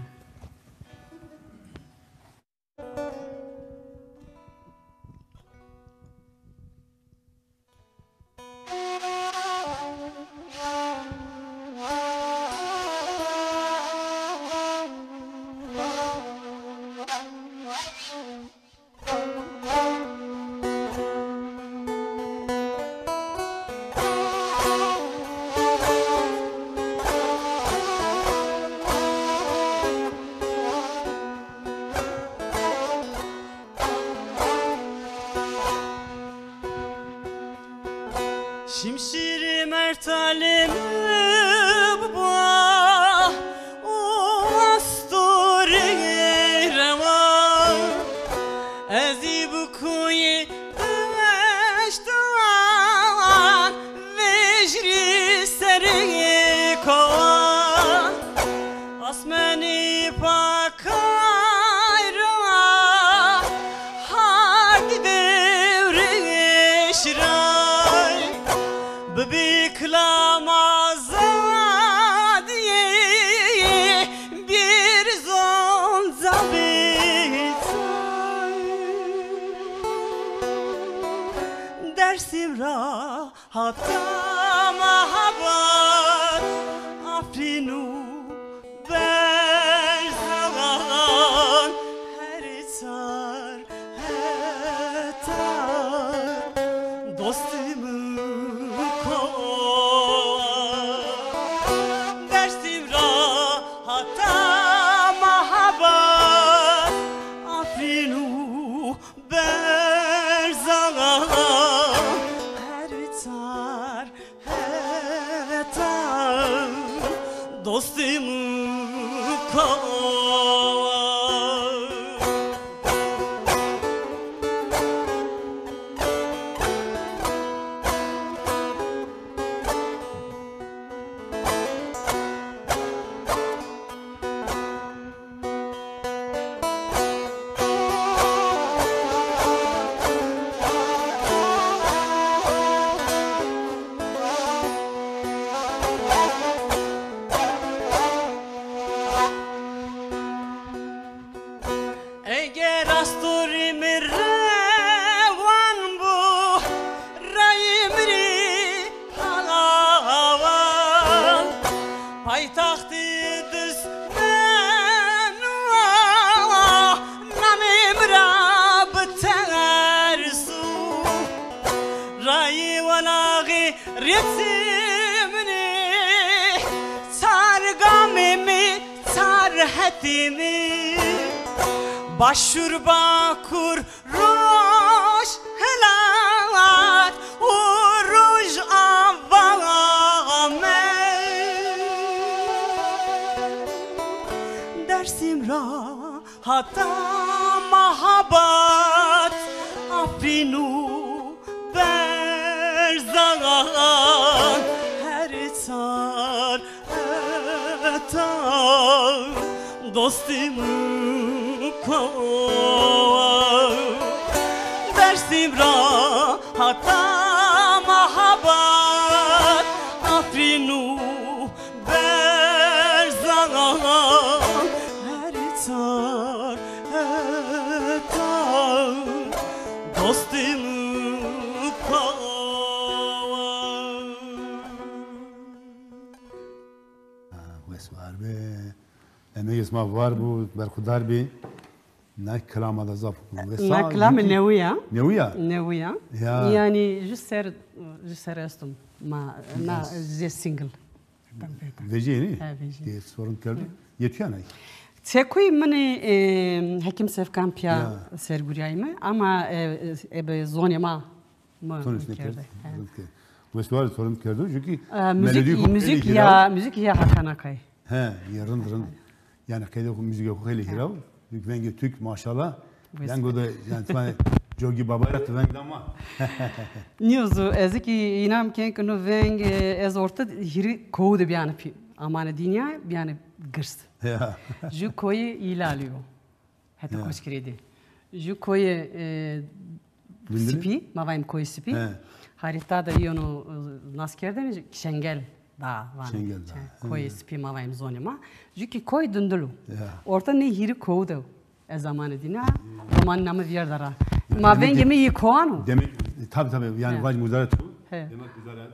Şimşîrê mertalê mi biba û astorê rewa. Ez ê bi kuyê deştan vejrî serê kowa. Asmenî pakay ra hak dewrêş ray. Bibî kilam azadî bir zonza bî tay. Dêrsim ra hata Mehabad, Afrîn û Berzan, her çar heta dostî mi ko. Dêrsim ra heta Mehabad, Afrîn û Berzan, her çar heta dostî mi ko. Eger astorî mi rewan bo, rayê mi rê palawan. Paytaxtê dist beno, namê mi ra biterso. Rayê welaxê rêtê min ê, çar gamê mi, çar hetê mi. Başûr, Bakur, Rojhilat û Rojava me. Dostî mi kowa, Dêrsim ra heta Mehabad, Afrîn û Berzan, her çar heta dostî mi kowa. Ha, wes war be. Emegê sima var bû, berxudar bî. Na kilama da zaf. Na kilamê newî ya. Newî ya? Newî ya. Ya. Yanî ju ser, ju ser estum. Ma, na zê single. Vejîyê nî? Ha, vejîyê. Dê sorun kerdo. Yetîya nay. Çekuy min, e, Hekim Sefkan pîya sergurîyayme ama, e, e, ebe zonê ma. Ma rind kerd. Rind kerd. Wes war, to rind kerdo. Çünkü e, müzik, melodî müzik ya, müzik ya Hakan Akay. He, ya rind rind. Yani qeydê xo, müzik xo xeylê hîra o. Çünkü vengê Türk maşallah. Vengê de yani, cogî baba ra ti veng da ma. Nîyo zu, ez ki înam ken ki no veng, e, ez orta hîrî kowu de bîyane pî. Amane dinya bîyane girs. Ya. Ju koyê Îlalî yo. Hetê Koçgirî de. Ju koyê, e, Sipî, ma vayîm koyê Sipî. Harîta de yeno, e, nas kerdene, Şengel Dağı vanê. Şengel Dağı. Koyê Sipî ma vayîm zonê ma. Ju ki koyê dindil o. Orta nê hîrî kowu de o. Ez zamanê dîna, roman name vîyerda ra. Ma vengê mi yê kowan o. Demek, e, tabi tabi, yani vajîm uzara tu. Demek uzara.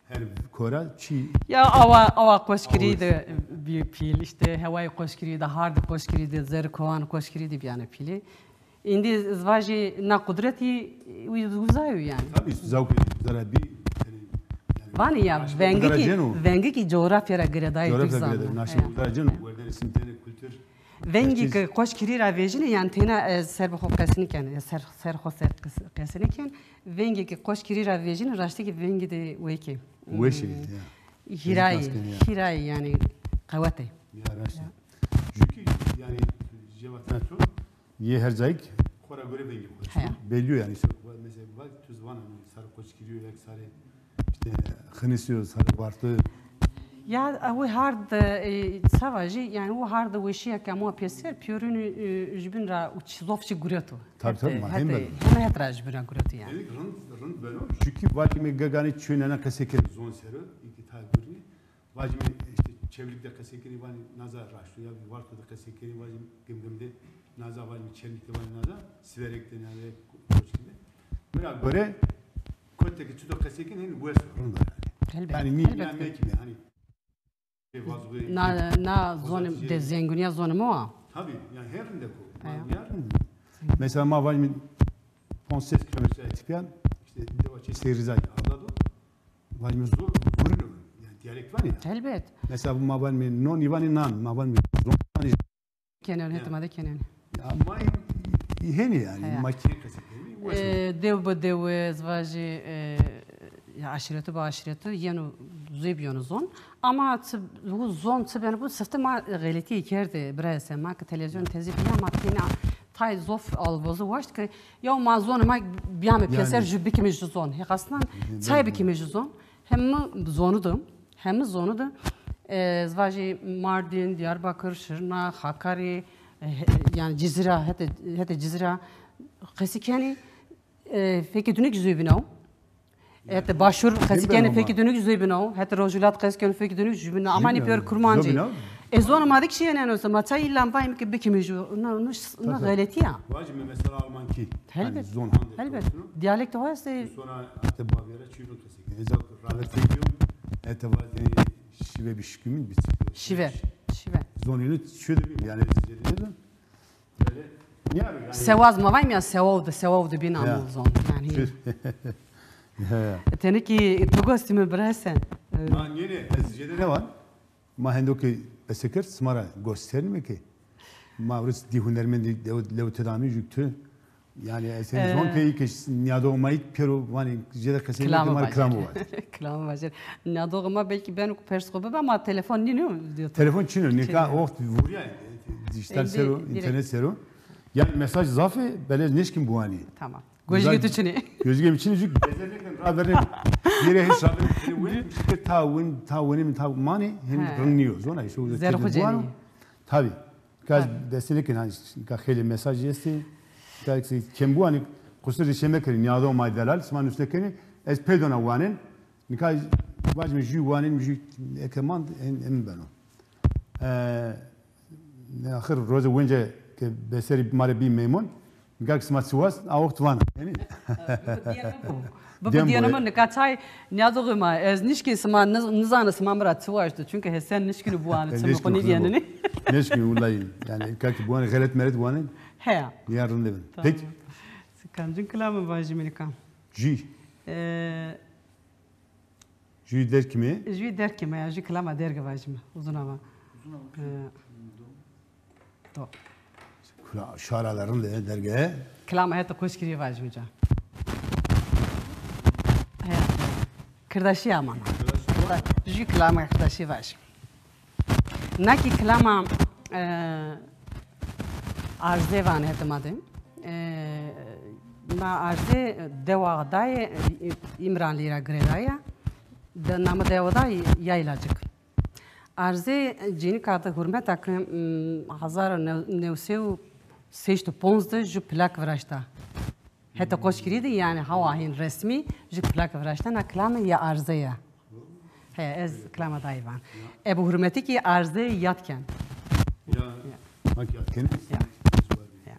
Her kora çi? Ya awa, awa Qoşgirî de bî pîl, işte hewayê Qoşgirî de, hardê Qoşgirî de, zerrê kowan Qoşgirî de bîyane pîlî. Îndî ez vajî na qudretî uzayo yani. Tabii, zewqê zerre bî, yani, yani vanê ya, vengî kî, vengî kî coğrafya ra girêdayê Türk zanî. Coğrafya ra girêdayê, naşê uza ceno, werdenê simtene kultur. Vengê ke Qoşgirî ra vejîne, yan têna, e, ser bi xo qesî nêken, e, ser, ser xo ser qes-, qesî nêken. Vengê ke Qoşgirî ra vejîne, raştî kî vengê de wekî. Weşî, ya. Hîrayî, hîrayî, yanî qewetê. Ya, raştî. Ju kî, yanî, jê vatena to, yê her cayîk xo ra gore vengê xo esto. Belî yo yanî, mesela, tu zî vana, sarê Qoşgirî yo, ya kî sarê İşte, Xinisî yo, sarê Bartu. Ya, e, wi hard, e, ça vajî, yanî wi hard weşîya ke ma pêser, pîyorûnî, e, jubîn ra û çi, zof çi gureto. Tabii, tabii, ma heme het ra jubîn ra gureto yanî. Demek rind, rind beno. Çünkü vajîme gegane çîyo nêna qesey kenê zon ser o, îkî tay gurî. Vajîme işte Çewlîg de qesey kenê vanê naza raşto, ya Varto de qesey kenê vajîme Gimgim de naza, vajîme Çermîg de vanê naza, Siverek de naza, Koçkî de. Mi ra gore, kotî de ke çito qesey kenê, hên wes o, rind o yanî. Elbet, yanî nî, elbet ya ki. Mekîme, hanî, na, na zonê de zengînîya zonê ma wa. Tabii, yanî her rindek o. Ya rind o. Mesela ma vajîme ponc ses kilometre tepîya, işte dewa çê Seyrizay arda do. Vajîme zor, zor o. Yanî diyalekt vanê ya. Elbet. Mesela bu ma vanîme non, î vanê nan, ma vanîme zon, vanê. Kenê, hetê ma de kenê. Ya ma hênî yanî, ma kî qesey kenîme, wes o. E, dew bi dew, ez vajî, e, ya aşîretû bi aşîretû yeno zû bîyono zon. Ama çi, wu zon çi beno bu, sifte ma xeletîye kerdê, birayê se, ma ke televîzyon tezî bîya, ma têna tay zof alvozî waşt ke ya ma zonê ma bîyame pêser, ju bikîme ju zon. Heqasnan çay bikîme ju zon. Hem mi zonû de, hem mi zonû de, e, ez vajî Mardin, Diyarbakır, Şirnak, Hakkari, e, he-, yanî Cizîra, hetê, hetê Cizîra qesî kenî, e, fekê dûnî kî zû bîna o. Hetê Başûr qesî kenî, fekê dûnî kî zû bîna o. Hetê Rojhilat qesî kenî, fekê dûnî kî zû bîna o. Ama nê pêro kurmancî. E, zonê ma de kî şîyêne eno, ma ça îlla vayîme ke bikîme ju, na, na, na xeletî ya. Vajîme mesela Almankî. Elbet. Elbet. Diyalekt o estê. Sonra hetê Bavyera çîyo qesey kenê. Ez rawetê bîyo, hetê vajî şîve bî şikimîn bî. Şîve. Şîve. Zonê ino çîyo de bî, yanî ez zî nêzon. Böyle, nîya yanî. Sewaz ma vayîme ya, sewaw de, sewaw de bîn amo zon. Yanî. Ya, ya. Tenê kî tu gostîme birayê se. Ma nêne, ez zî jêde nêvan. Ma hendo ke qesey kerd, sima ra gos senîme ke. Ma vurîs dî hunermendî lew, lew tedamî jû tu. Yanî ez hên zon ke î ke nîyadoxê ma yî pêro vanê jêde qesey nêke, ma rê kilamo vajî. Kilamo vajî. Nîyadoxê ma belkî beno ke pers xo biba, ma telefon nîno. Telefon çin o, nîka oxt vurîya, e, dîjîtal ser o, înternet ser o. Yanî mesaj zaf ê, belê ez nêşkîm biwanî. Tamam. Gojgê tu çinê. Gojgê mi çinê, jû gezer nêken, ravernê. Bîrê hês ravernê. Şikir ta win, ta winê mi ta manê, hên rind nîyo. Zona îşte. Zerrê xo cenî. Tabii. Nika ez destê nêken, hanî nika xeylê mesajî estê. Nika kembuwanî qusur rîşê mekerî, nîyado ma delal, sima nusne kenî, ez pê dona wanên. Nika vajîme jû wanên, jû eke mand, en, en beno. E, ne axir roze wince ke beserî ma rê bî meymun, nika ki sima çi wast, a wext vana. Yanî? Bibi diyene mi? Bibi diyene mi? Nika çay nîyadoxê ma, ez nişkî sima niz-, nizane sima mi ra çi waşto. Çunke hesen nişkîno biwane, çimê xo nîvîyenenî. Nişkîno, wulay. Yanî, nika ki biwane xelet meret wane. Heya. Nîya rinde bin. Tamam. Peki. Kamcîn kilame vajîme nika? Jû. E, Jû derg kîme? Jû derg kîme ya, jû kilama derge vajîme. Uzun ama. Uzun ama. E, do. Kula şara de rinde derge. Kilama heta Qoşgirî vajîme ca. He. Kirdaşî ama. Jû kilama Kirdaşî vajîme. Na kî kilama, e, Arze vanê heta ma de. E, na Arze dewa dayê, e, Îmranlî ra girêdaya. De namê dewa da Yaylacık. Arze cênîka de hurmeta ke, m, hezar û new sey û şeşt û ponc de jû plak viraşta. Heta Qoşgirî de, yanî, hawa hîn resmî jû plak viraşta, na kilame ya Arze ya. He, ez kilama dayî van. Ebe hurmetî kî Arze yad ken. Ya. Ya. Bak yad ken. Ya. Ya.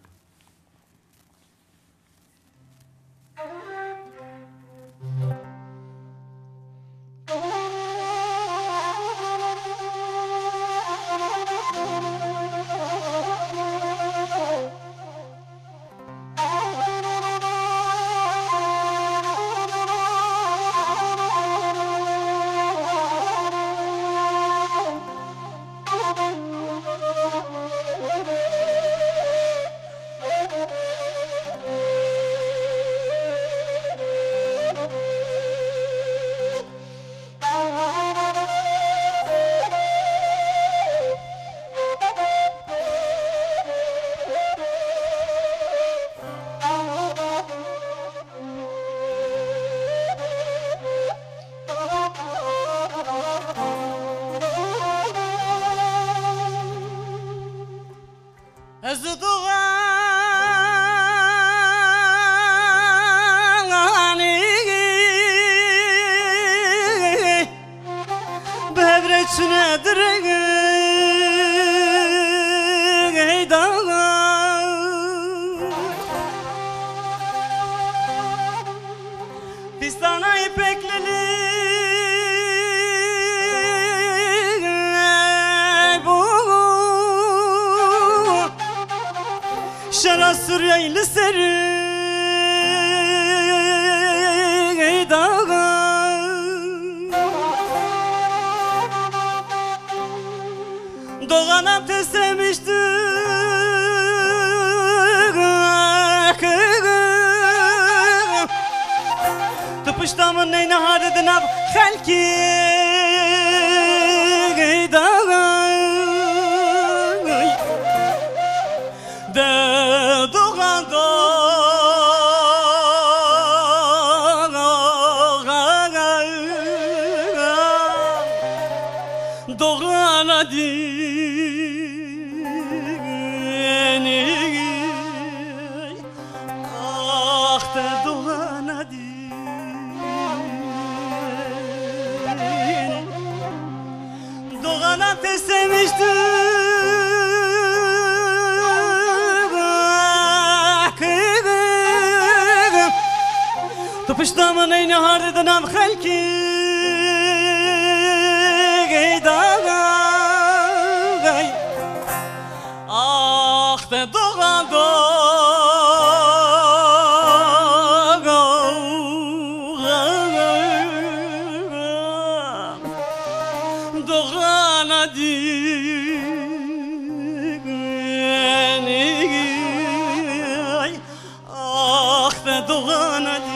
Ez doxanî bi hev rê çine dirê ey daxa. Pîstana îpeklilî bo. Şera Sûrîyeyî li ser ey daxa. Doxana te semişti. Tu pişta min neyna hardî di nav xelkî daxay. De doxan doxan doxana dînî. Ax te doxana dîn. Doxana te semişti. Tu pişta min neyna hardî di nav xelkî daxay. Ax te doxan doxan doxana dînî. Ax te doxana dînî.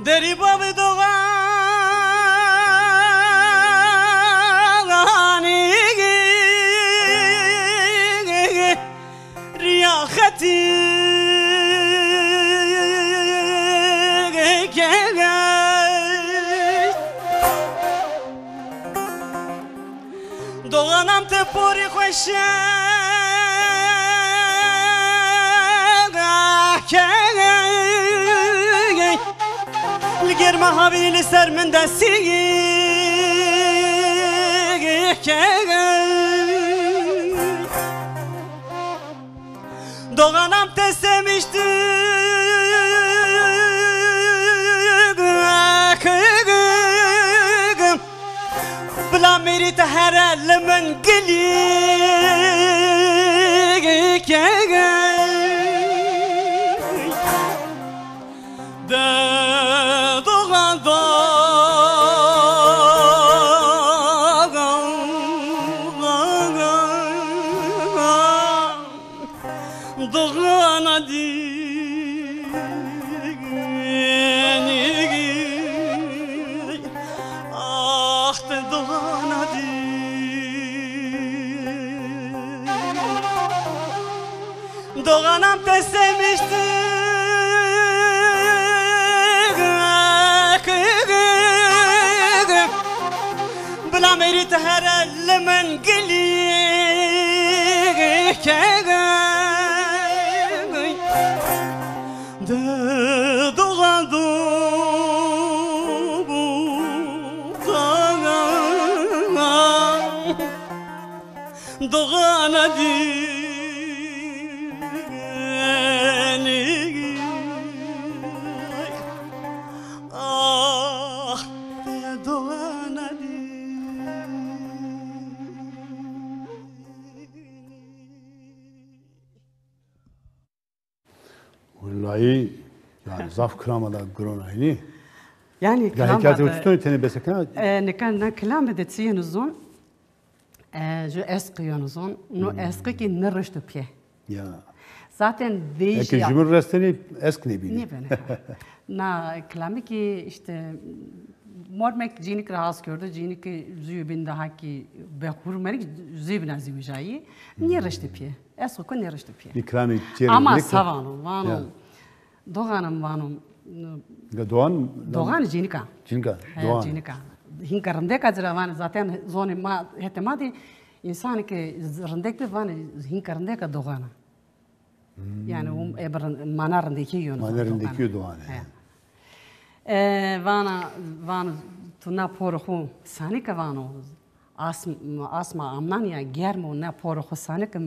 Derî bavê doxanî riya xetî key. Doxanam ti porî xweş key. Li germa havî li ser min de sî key. Doxanam te semişti. Bila mêrî te here li min gilî key. De doxan doxan. Doxana dî. Ah, ti doxana dî. Doxanam te semişti. Bila mêrî ti here li min gilî key. De doxan doxan. Doxana dî. Ah, doxana dî. Wellahî, yanî zaf kilama da giron a, nî? Yanî ya kilama hekayete da, uçton tenê besekena. E, nika na kilame de çi yeno zon, e, ju esq yeno zon, no esqi ki nirişto pê. Ya. Zaten vêjî. Eke ya jumir restenî esq nêbînî. Nêbînî. Na kilame ki işte mormek cînik rahatsız kerdo, cînik zû bin daha ki behur merik zû bin azî wijayî. Nirişto pê. Esq ko nirişto pê. Nî kiramê çêrê. Ama sa vano, vano. Ya. Doxanım vano. Ga doxan? Doxan cînika. Cînika. He, doxan. Cînika. Hinka rindeka ci ra vano. Zaten zonê ma, hetê ma de însanê ke rindek bi vano hinka rindeka doxana. Hmm. Yanî um, e, bir rind-, mana rindekî yo. Mana rindekî yo doxan. He. E, vana, vano tu na porê xo sanike vano. Asm-, asma amnan ya germ o, na porê xo sanike,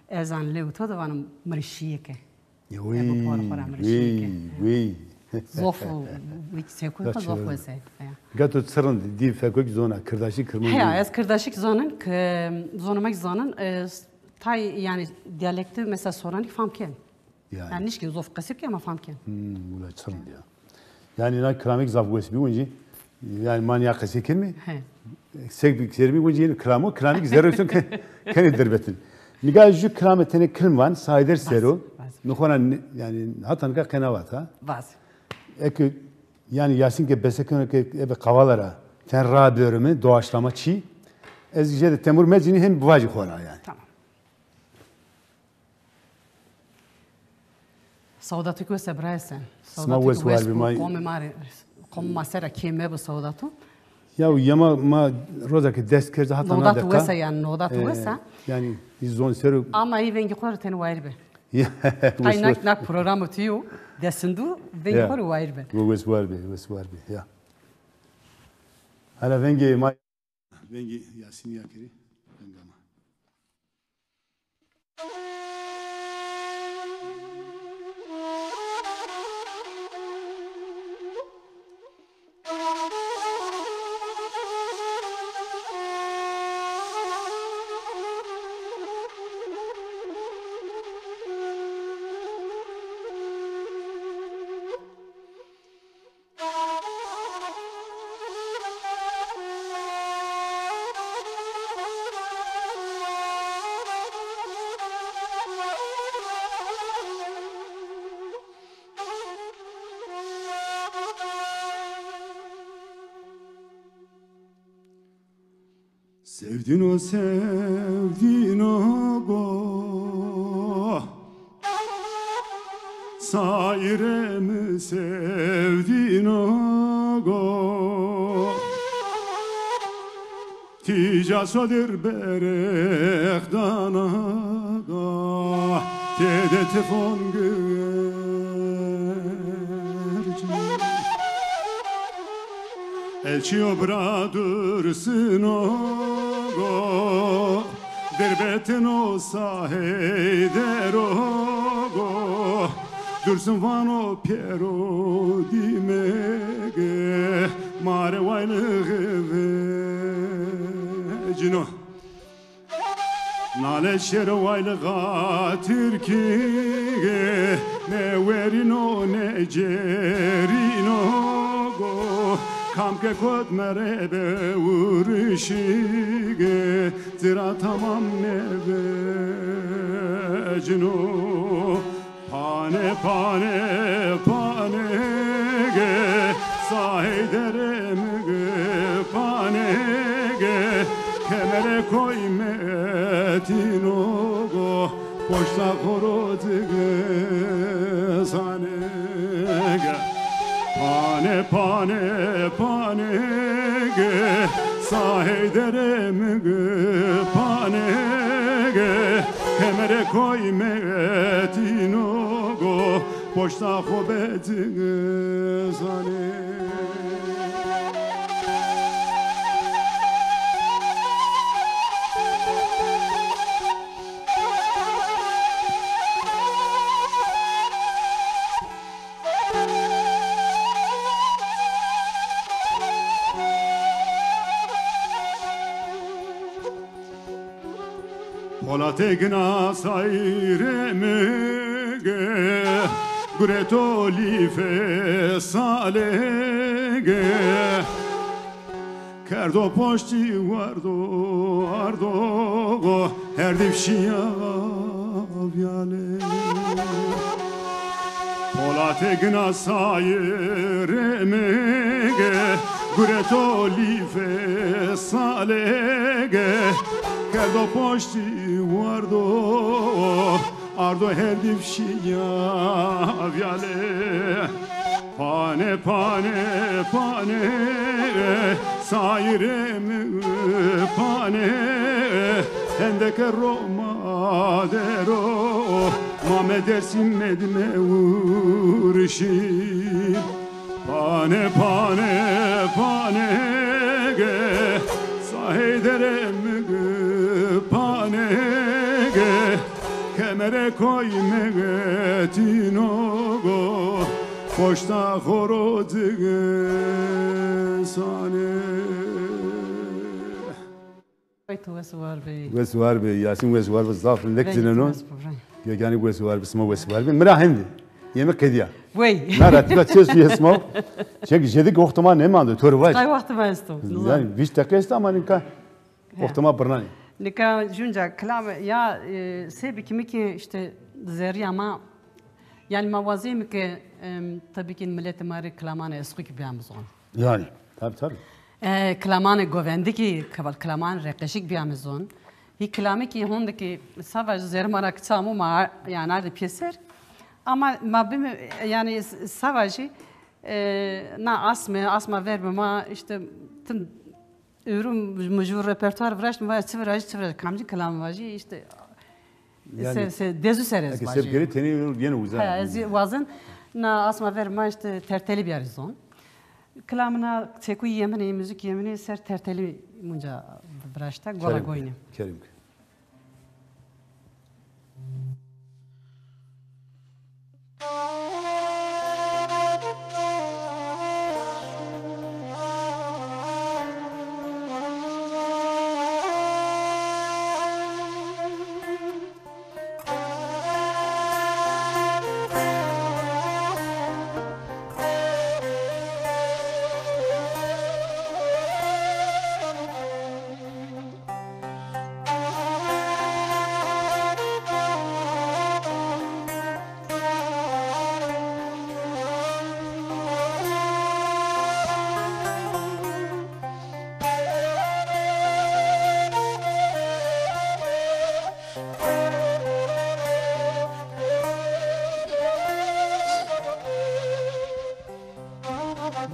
ez an lew to de vano mirişîyeke. Ewî, ewî, ewî. Zof o, wî seko zof o se. Gato çi rind dî fekok zona, kirdaşî kirman. Heya, ez kirdaşî ki zonin, ki zonê ma ki zonin, e, tay, yanî diyalekti mesela soranik fam ken. Yanî. Yanî nişkin zof qesî ki ama fam ken. Hmm, wila çi rind ya. Yanî na kilamêk zaf wes bî wincî. Yanî ma nîya qesey kenîme. He. Sek bî, ser bî wincî yeno kilamo, kilamêk zerre son ke-, kenê derbetin. Nîga ju kilame tenê kilm van, Sayder Sero. Bas, bas. Mi xo ra ne-, yanî hata nika qe navata. Bas. Eke, yanî Yasîn ke bese keno ke ebe kavala ra ten ra bêrime, doğaçlama çi. Ez jêde temur mecinî hem bivajî xo ra yanî. Tamam. Sawdatî wes e birayê Sen. Sima wes war bî, ma qomê ma rê, qomê ma ser ra kêm mebo Sawdatu. Ya, yema ma roza ke dest kerd hata na deqa. Nodatu wes e yanî, nodatu wes e. Yanî zon ser o. Ama ey vengê xo rê tenê wayîr be. Ay nak, nak programo tu yo, desindu, vengê xo rê wayîr be. Wes war be, wes war be, ya. Hala vengê ma, vengê Yasînî ya kerî, venga ma. Sevdîno, sevdîno go, saîrê mi sevdîno go. Tîja sodir berexdana ga, têde tifon girci. Elçîyo bira Dursino go, dirbetino Sa Heydero go. Dursun vano pêro dîmege, ma rê waylixe vecino. Nale şêro waylixa tirkîge, ne werîno ne cêrîno go. Kam ke kot merebe urişîge, ci ra tamam nêvecino. Pane, pane, pane ge, Sa Heyderê mi ge, pane ge, kemerê koy Metîno go, poşta xo ro ci ge, sane ge. Pane, pane, pane ge, Sa Heyderê mi ge, pane ge, kemerê koy Metîno go, poşta xo be ci ge, sane. Polatê gina saîrê mi ge, gureto lîfê salê ge. Kerdo poştî wardo ardo, her dîf şîya vîyalê. Polatê gina saîrê mi ge, gureto lîfê salê ge. Kerdo poştî wardo ardo, her dîf şîya vîyalê. Pane, pane, pane, saîrê mi pane, hendeke ro ma dero, ma me Dêrsim, me dime urişî. Pane, pane, pane ge, Sa Heyderê mi ge, pane ge, kemerê koy Metîno go, poşta xo ro ci ge, sane. Vay, tu wes û war bî. Wes û war bî, Yasîn, wes û war bî, zaf rindek cineno. Wes û war bî. Yeganî wes û war bî, sima wes û war bî. Mi ra hende. Yê mi qedîya. Wey. Na ra tîka çi esto yê sima? Çek jêde ki wexto ma nêmando, to rê vaj. Qey wextê ma esto? Yanî vîst deqîqe esto ama nika wexto ma birnanê. Nika jûnca kilam ya, e, sey bikîme ki îşte zerrîya ma, yanî ma wazeme ki, em, tabî ki miletê ma rê kilamanê esqû ki bîyame zon. Yanî, tabî, tabî. E, kilamanê govendî ki, kilamanê reqeşî ki bîyame zon. Hî kilamê ki honde ki savaş zerrê ma ra ki çamo ma, yanî, ardî pêser. Ama ma bîme, yanî, s-, savaşî, e, na asme, asma ver bi ma, îşte, tim ewro mi jû repertuar viraşt, mi va çi virajî, çi virajî, kamcî kilam vajî, îşte, yanî, se-, se-, dezû ser ez vajî. Eke se bikerî tenê yeno uza. Ha, ez wazen na asma ver ma îşte tertelî biyarî zon. Kilamina çekû yeminê, muzîk yeminê ser tertelî munca viraşta, gola goyne. Kerem ke.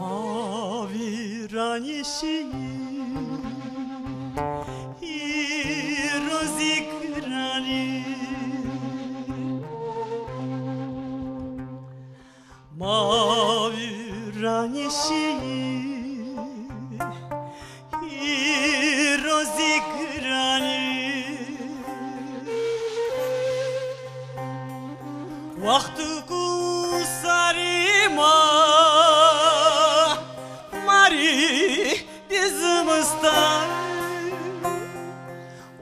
Avi ranî şî, hîrozî giranî. Ma vîranî şî, hîrozî giranî. Wexto ku sarê ma, ma rê dê zimistan.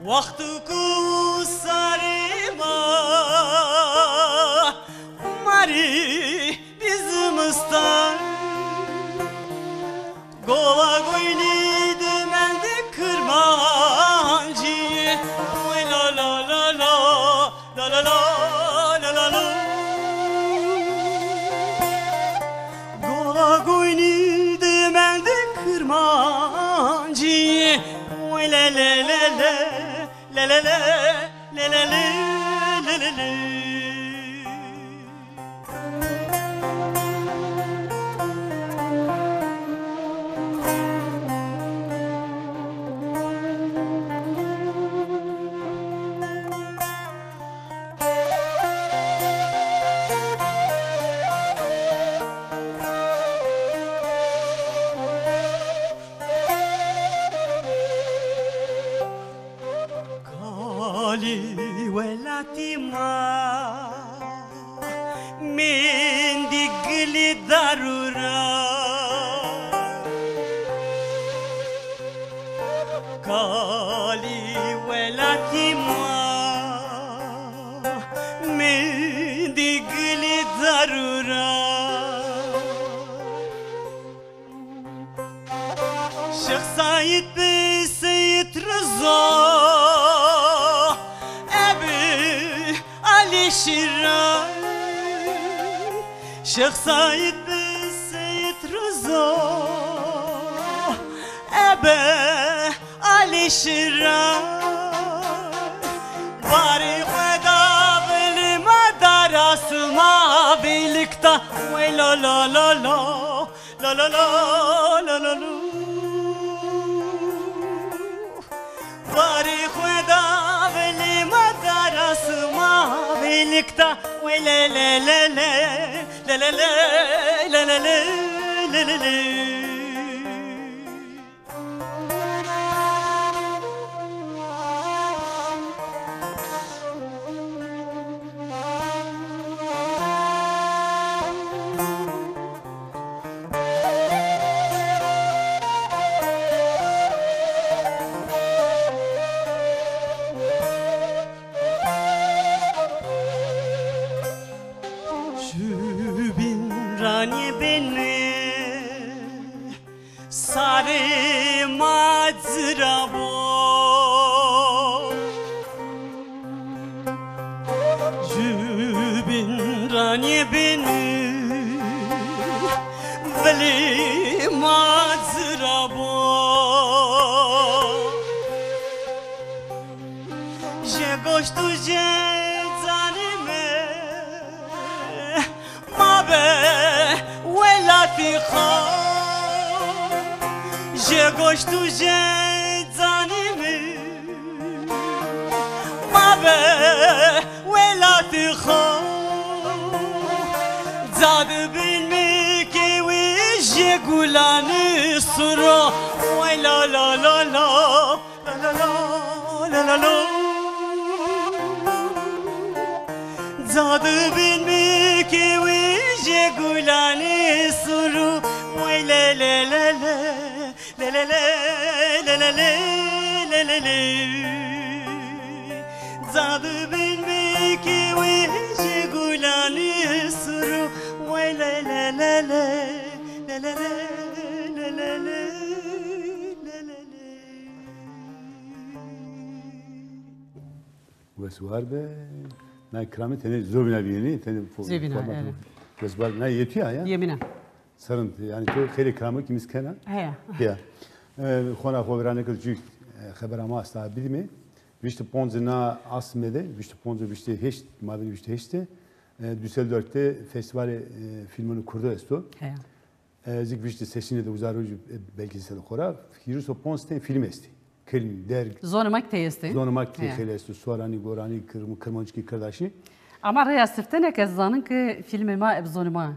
Wexto ku sarê ma, ma rê dê zimistan. Gola goynî de mendê kirmancî. Oy la la la la, la la la, la la la. Gola goynî de mendê kirmancî. Oy le le le le. Le le le, le le le, le le le. Kalî welatî ma, mendî gilî darû ra. Kalî welatî ma, mendî gilî darû ra. Şêx Seîd bi Seîd Rizo, Ebî Alî Şîra. Şêx Seîd bi Seîd Rizo, Ebî Alî Şîra. Barê xwe da vilê ma dara sima vêlikta. Wey la la la la. La la la, la la lu. Barê xwe da vilê ma dara sima vêlikta. Wey le le le le, le le le, le le le, le le le. Jûbîn ra nêbêne sarê ma ci ra bo. Jûbîn ra nêbêne vilê ma ci ra bo. Jê goşt û jê canê mi mabe welatî xo. Jê goşt û jê canê mi mabe welatî xo. Ca di bîn mi kewî jê gulanî suro. Wey la la la la. La la la, la la la. Ca di bîn mi kewî jê gulanî suru. Wey le le le le, le le le, le le le, le le le. Ca di bîn mi kewî jê gulanî suru. Wey le le le le, le le le, le le le, le le le. Wes war be. Na kiramê tenê zobîna bîyênî, tenê fo-, Zobîna, formatê evet. Wes war, na yê tu ya, ya? Yê min a. Serrind, yanî tu xeylê kiramê kî mi zî kena? Heya. Ya. E, xona xo vîra nêkerd, cû, e, xebera ma esta bidîme. Vîst û ponc na asmê de, vîst û ponc, vîst û heşt, mabênê vîst û heşt de, e, Düsseldorf de Festîvalê, e, Fîlmûnê Kurdo esto. Heya. Ez zik vişti sesine de uza roj, e, belgesel xora. Hîris û ponc ten film estî. Film, derg. Zonê ma ki tey estê. Zonê ma ki tey xeylê esto. Soranî, Goranî, Kir-, Kirmanckî, Kirdaşî. Ama reya siftene ke zanin ki filmê ma eb zonê ma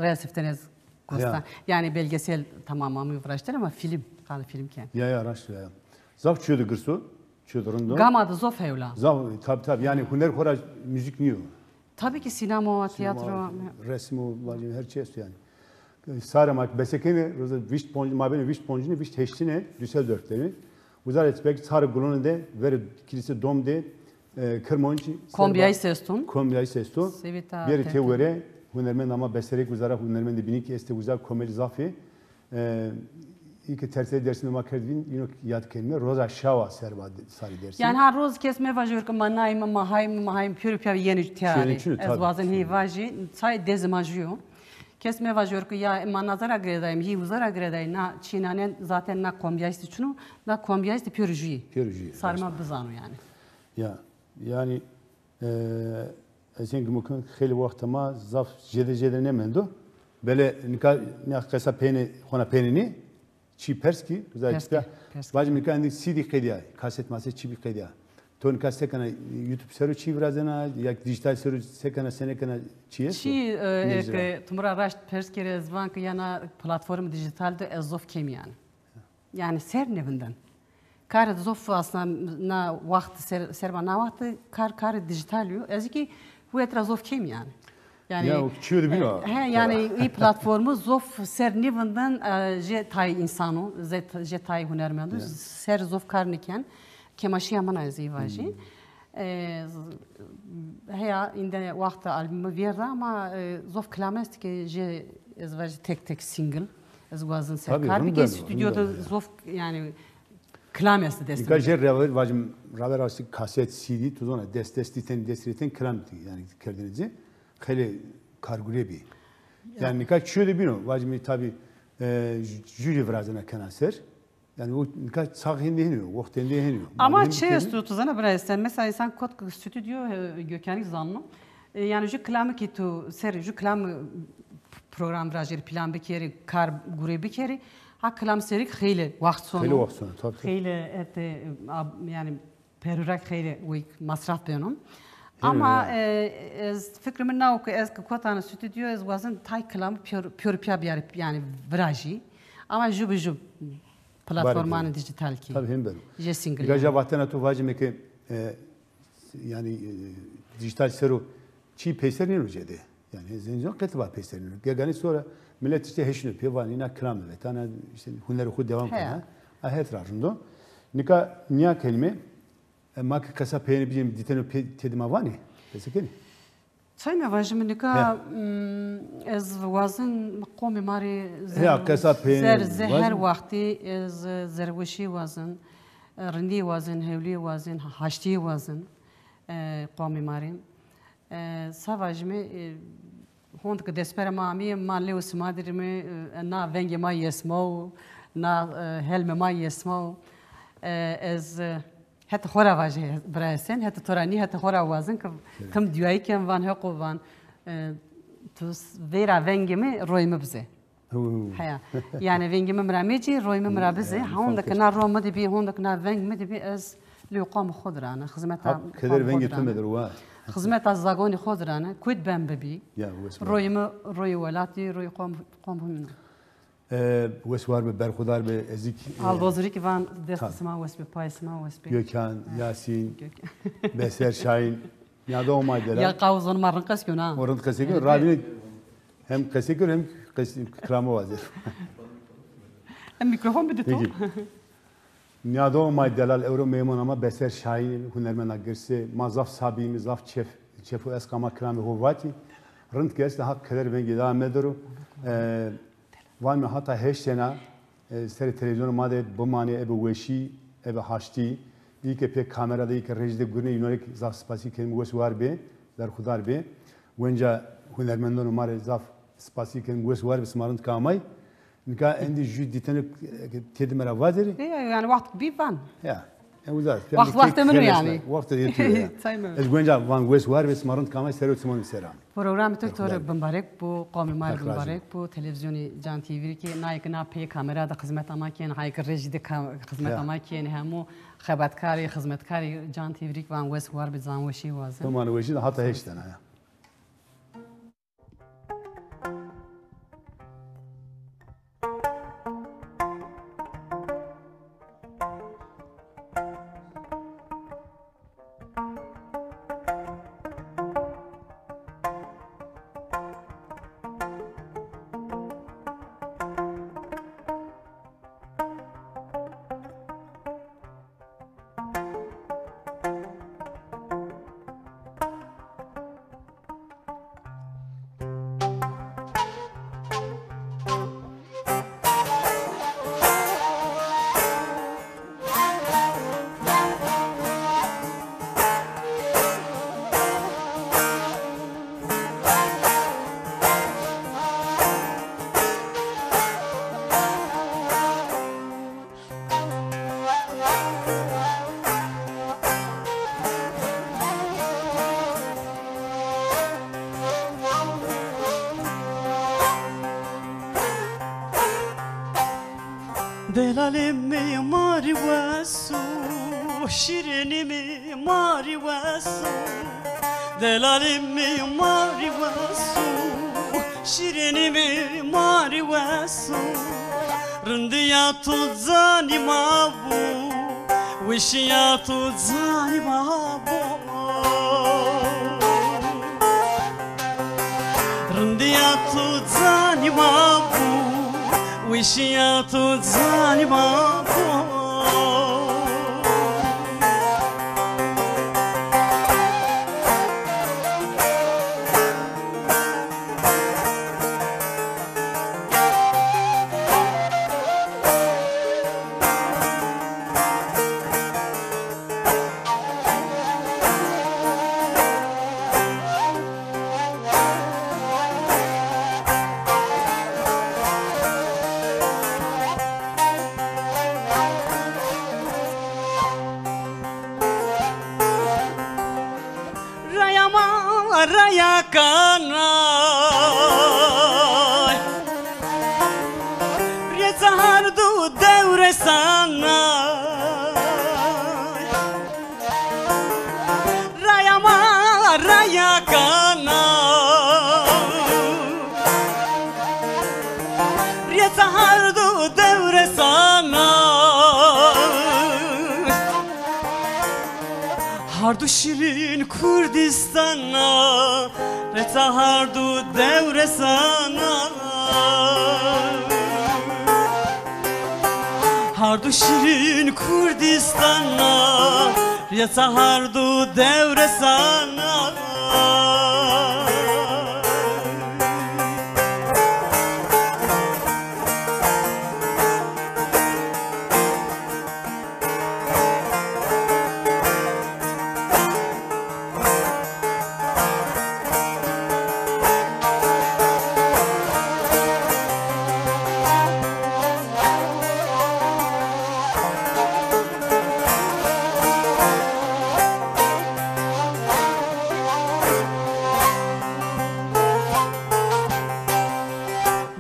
reya siftene ez gosta. Ya. Yani belgesel tamam amî viraştene ama film, qal film ken. Ya, ya, raşt ya. Zaf çiyo de girso, çiyo de rind o. Gama de zof hewla. Zaf, tabi, tabi. Yani huner xora muzîk niyo. Tabii ki sinema, tiyatro. Resmo, vacî, her çi esto yani. Sarê ma ki besekene, roza vîst ponc, mabênê vîst poncine, vîst heştine, Düsseldorf de. Uza ra belki sarê gulonê de, verê kilîse dom de, e, Kirmanckî, kombîyayîs esto. Kombîyayîs esto. Bêrê têwere, hunermend ama beserek uza ra, hunermendê bînî ki estê uza, komelî zaf ê. E, î ke tersê Dêrsimî ma kerd vîn, îno yad kenîme, roza şawa serba de-, sarê Dêrsimî. Yani ha roz kes mevajo ke ma nayîme, ma hayîme, ma hayîme, pêro pîya yenê tîyarî. Ez wazen hî vajî, say dezê ma jû yo. Kes mevajo ke ya ma naza ra girêdayîme, hî uza ra girêdayîme, na çînanen zaten na kombîyayîs de çin o, na kombîyayîs de pêro jû yê. Pêro jû yê. Sarê ma bizano yani. Ya, yani, e, ez hên gimo ken xeylê wexta ma zaf jêde jêde nêmendo. Belê nika nîya qesa peyêne, xona peyêne nê, çî pers kî, uza pers kî, pers kî. Vajîme nika endî C D qedîya, kaset maset çî bî qedîya. To nika se kena, YouTube sero çî virazena, ya dijîtal sero se kena, se nêkena, çî esto? Çî, e, ke tu mi ra raşt pers kerê, ez van ke ya na platform dijîtal de ez zof kêm yanî. Yani ser nêvinden. Karê zof aslında na waxt ser, serba na waxt kar, karê dijîtal yo. Ez ki huet ra zof kêm yani. Yani, ya, o çiyo de bîn o. He, yani î platformu zof ser nêvinden, e, jê tay însan o, jê, jê tay hunermend o, ser zof kar nêken. Kemaşîya min a ez î vajî. E, z-, heya îndî wexta albumî vîyerda ama, e, zof kilam est ke jê ez vajî tek tek single ez wazin ser kar bikî. Stüdyo de zof yani kilam est dest. Nika jê raver vajim, raver astî kaset, C D, tu zona dest dest dîten, dest rîten kilam dî yani kerdinê ci. Xeylê kargure bî. Yani nika çiyo de bîn o, vajim tabî, e, jûrî virazena kena ser. Yani o nika çax hêndî hênî yo, wext hêndî hênî yo. Ama çi esto, tu zana bira Esen, mesela însan kot stüdyo, e, Gökhanî zanno. E, yani ju kilamî ki tu ser, ju kilamî program virajêrî, plan bikerî, kar gure bikerî. Ha kilam serî xeylê wext sono. Xeylê wext sono, tabii, tabii. Xeylê ete, e, ab-, yani perûrek xeylê wek masraf beno. Ama, e, ez fikrê mi na o ke ez ke kotana stüdyo ez wazin tay kilamî pêro, pêro pîya biyarî, yani virajî. Ama ju bi ju platformanê dijîtal kî. Tabii, hên beno. Jê single. Viraja vatena tu vacime ke, e, yani, e, dijîtal sero çî peyser nêno cêde. Yani zîncan qet va peyser nêno. Geganî sonra millet işte heşino pê vanî na kilame vetana, işte hunerê xo devam kena. A het ra rind o. Nika nîya kelîme, e, ma ki qesa peyêne bicêm dîteno pê, têdî ma vanê? Qese kenî? Çay me vajim nika, mm, ez wazin qomê ma rê zer-, zer-, ze-, her wextî ez zerweşî wazin, rindî wazin, hewlî wazin, haştî wazin, e, qomê ma rê. E, sa vajime, e, hond ke destpere ma amîye, ma lê û sima dirime, e, na vengê ma yesma o, na, e, helmê ma yesma o. E, ez, e, Heta xora vajê, bira Esen, heta to ra nî, heta xora wazin ke tim dîyayî ken van, heqo van, e, tu s-, veyra vengê mi, royê mi bizê. Heya. Yani vengê mi mi ra mecî, royê mi mi ra bizê. Honde ke na ro mi de bî, honde ke na veng mi de bî, ez lê qomê xo de ra ne, xizmeta qomê xo de ra ne. Xizmeta zagonê xo de ra ne, kuyt ben bibî. Royê mi, royê welatî, royê qom, qomê mi. E, wes war be, berxudar be, ez î k-, e, Albozurî ki van, destê sima wes be, payê sima wes be. Gökhan, Yasîn, Beser Şahin. Nîyadoxê ma delal. Ya qawizon ma rind qes keno ha. O rind qesey keno, ravîne hem qesey keno hem qes-, kilame wazê. Hem mîkrofon bide to. Peki. Nîyadoxê ma delal ewro meyman ama Beser Şahin, hunermenda girse, ma zaf sa bîme, zaf çef, çef û esqa ma kilamê ho vatî. Rind ke esta, Haq keder vengê da medero. E, Vanîme hata heştena, e, serê televîzyonê ma de bimanê ebe weşî, ebe haştî. Î ke pê kamera de, î ke rejî de gurînê, îno rê zaf spasî kenîme, wes war bê, berxudar bê. Wenca hunermendonê ma rê zaf spasî kenîme, wes war bê, sima rind ke amay. Nika endî jû dîtene, e, têdî mi ra vazerî. E, yani wext bî van. Ya. E, uza, Waxt, wextê min o yanî. Wextê yê tu ya. Çay mi? Ez gonca van wes war ve sima rind kamay ser o, sima ser amê. Programê to, to rê bimbarek bo, qomê ma rê bimbarek bo, televîzyonê Can T V rê ke nayê ke na pê kamera de xizmeta ma kên, hayê ke rejî de ka-, xizmeta ma kên, hemû xebatkarê, xizmetkarê Can T V rê ke van wes war be, zanweşî wazen. Tamam, weşî de hata heştena ya. Delalê mi marî wes o, şîrînî mi marî wes o. Delalê mi marî wes o, şîrînî mi marî wes o. Rindîya to canî ma bo, weşîya to canî ma bo. Rindîya to canî ma bo, weşîya to canî ma bo. Raya ma, raya kanay, rêça hard û dewresanay. Raya ma, raya kanay, rêça hard û dewresanay. Hard û şîrîn Kurdîstana, rêça hard û dewresanay. Hard û şîrîn Kurdîstana, rêça hard û dewresanay.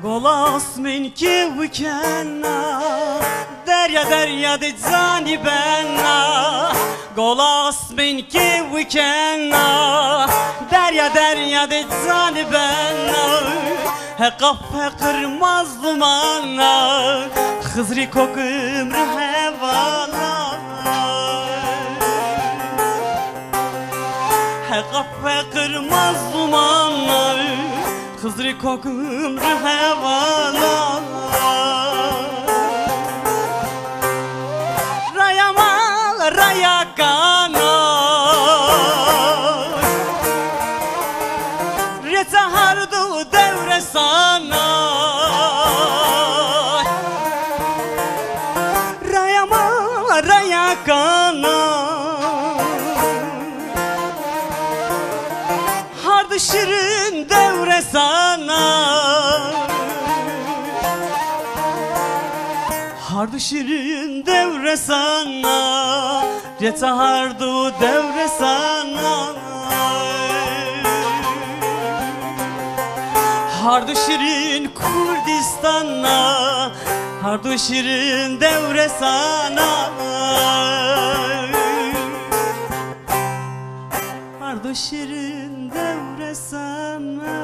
Gola asmên kêw kena, derya derya de canî bena. Gola asmên kêw kena, derya derya de canî bena. Heqa feqir mazlumana, Xizrî kok imrî hevala. Heqa feqir mazlumana, Xizrî kok imrî hevala. Raya ma, raya kana, rêça hard û dewresanay. Raya ma, raya kana, hard şîrin dewresanay. Hardo şîrîn dewre sana, rêça hardo dewre sana. Hardo şîrîn Kurdîstana, hardo şîrîn dewre sana. Hardo şîrîn dewre sana.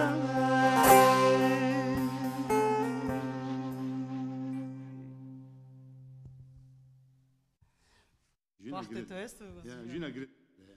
Jûna Wextê girêt. To esto. Ya, jûna girêt. Ya.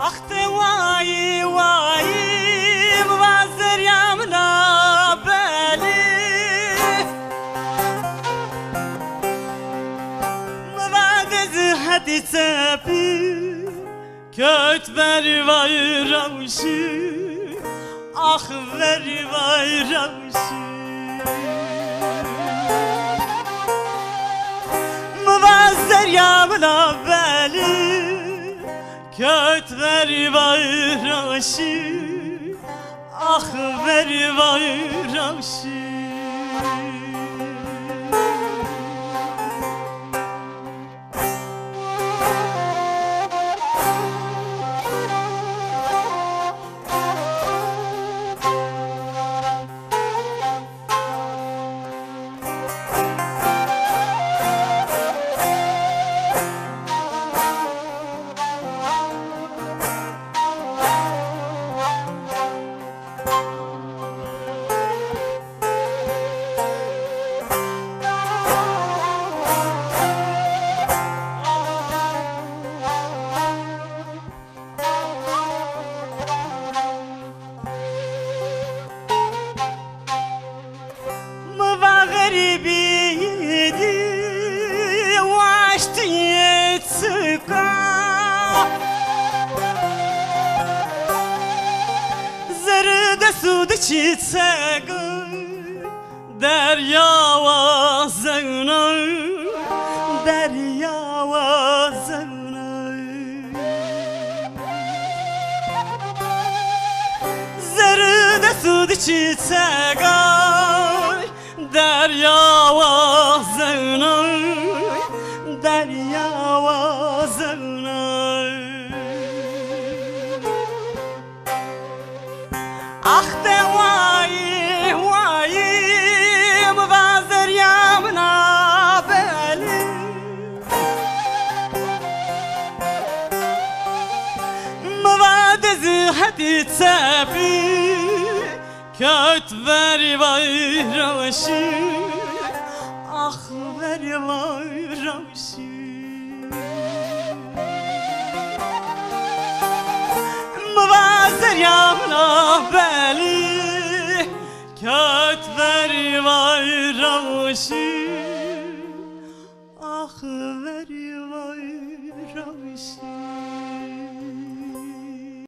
Ax de wayî wayî, mi va zerya min a belî. Mi va dez hetî çepî, kewt verî vay rewşî. Ax verî vay rewşî. Mi va zerya min a belî. Kewt verî vay rewşî, ax verî vay rewşî. Mi va xerîbî dî waştî çika. Zerrî dest û di çîçek. Derya wa zewna, derya wa zewna. Zerrî dest û di çîçek a, derya wa zewna, derya wa zewna. Ax de wayî wayî, mi va zerya min a belî. Mi va dez hetî çepî, kewt verî vay rewşî. Ax verî vay rewşî. Mi va zerya min a belî, kewt verî vay rewşî. Ax verî vay rewşî.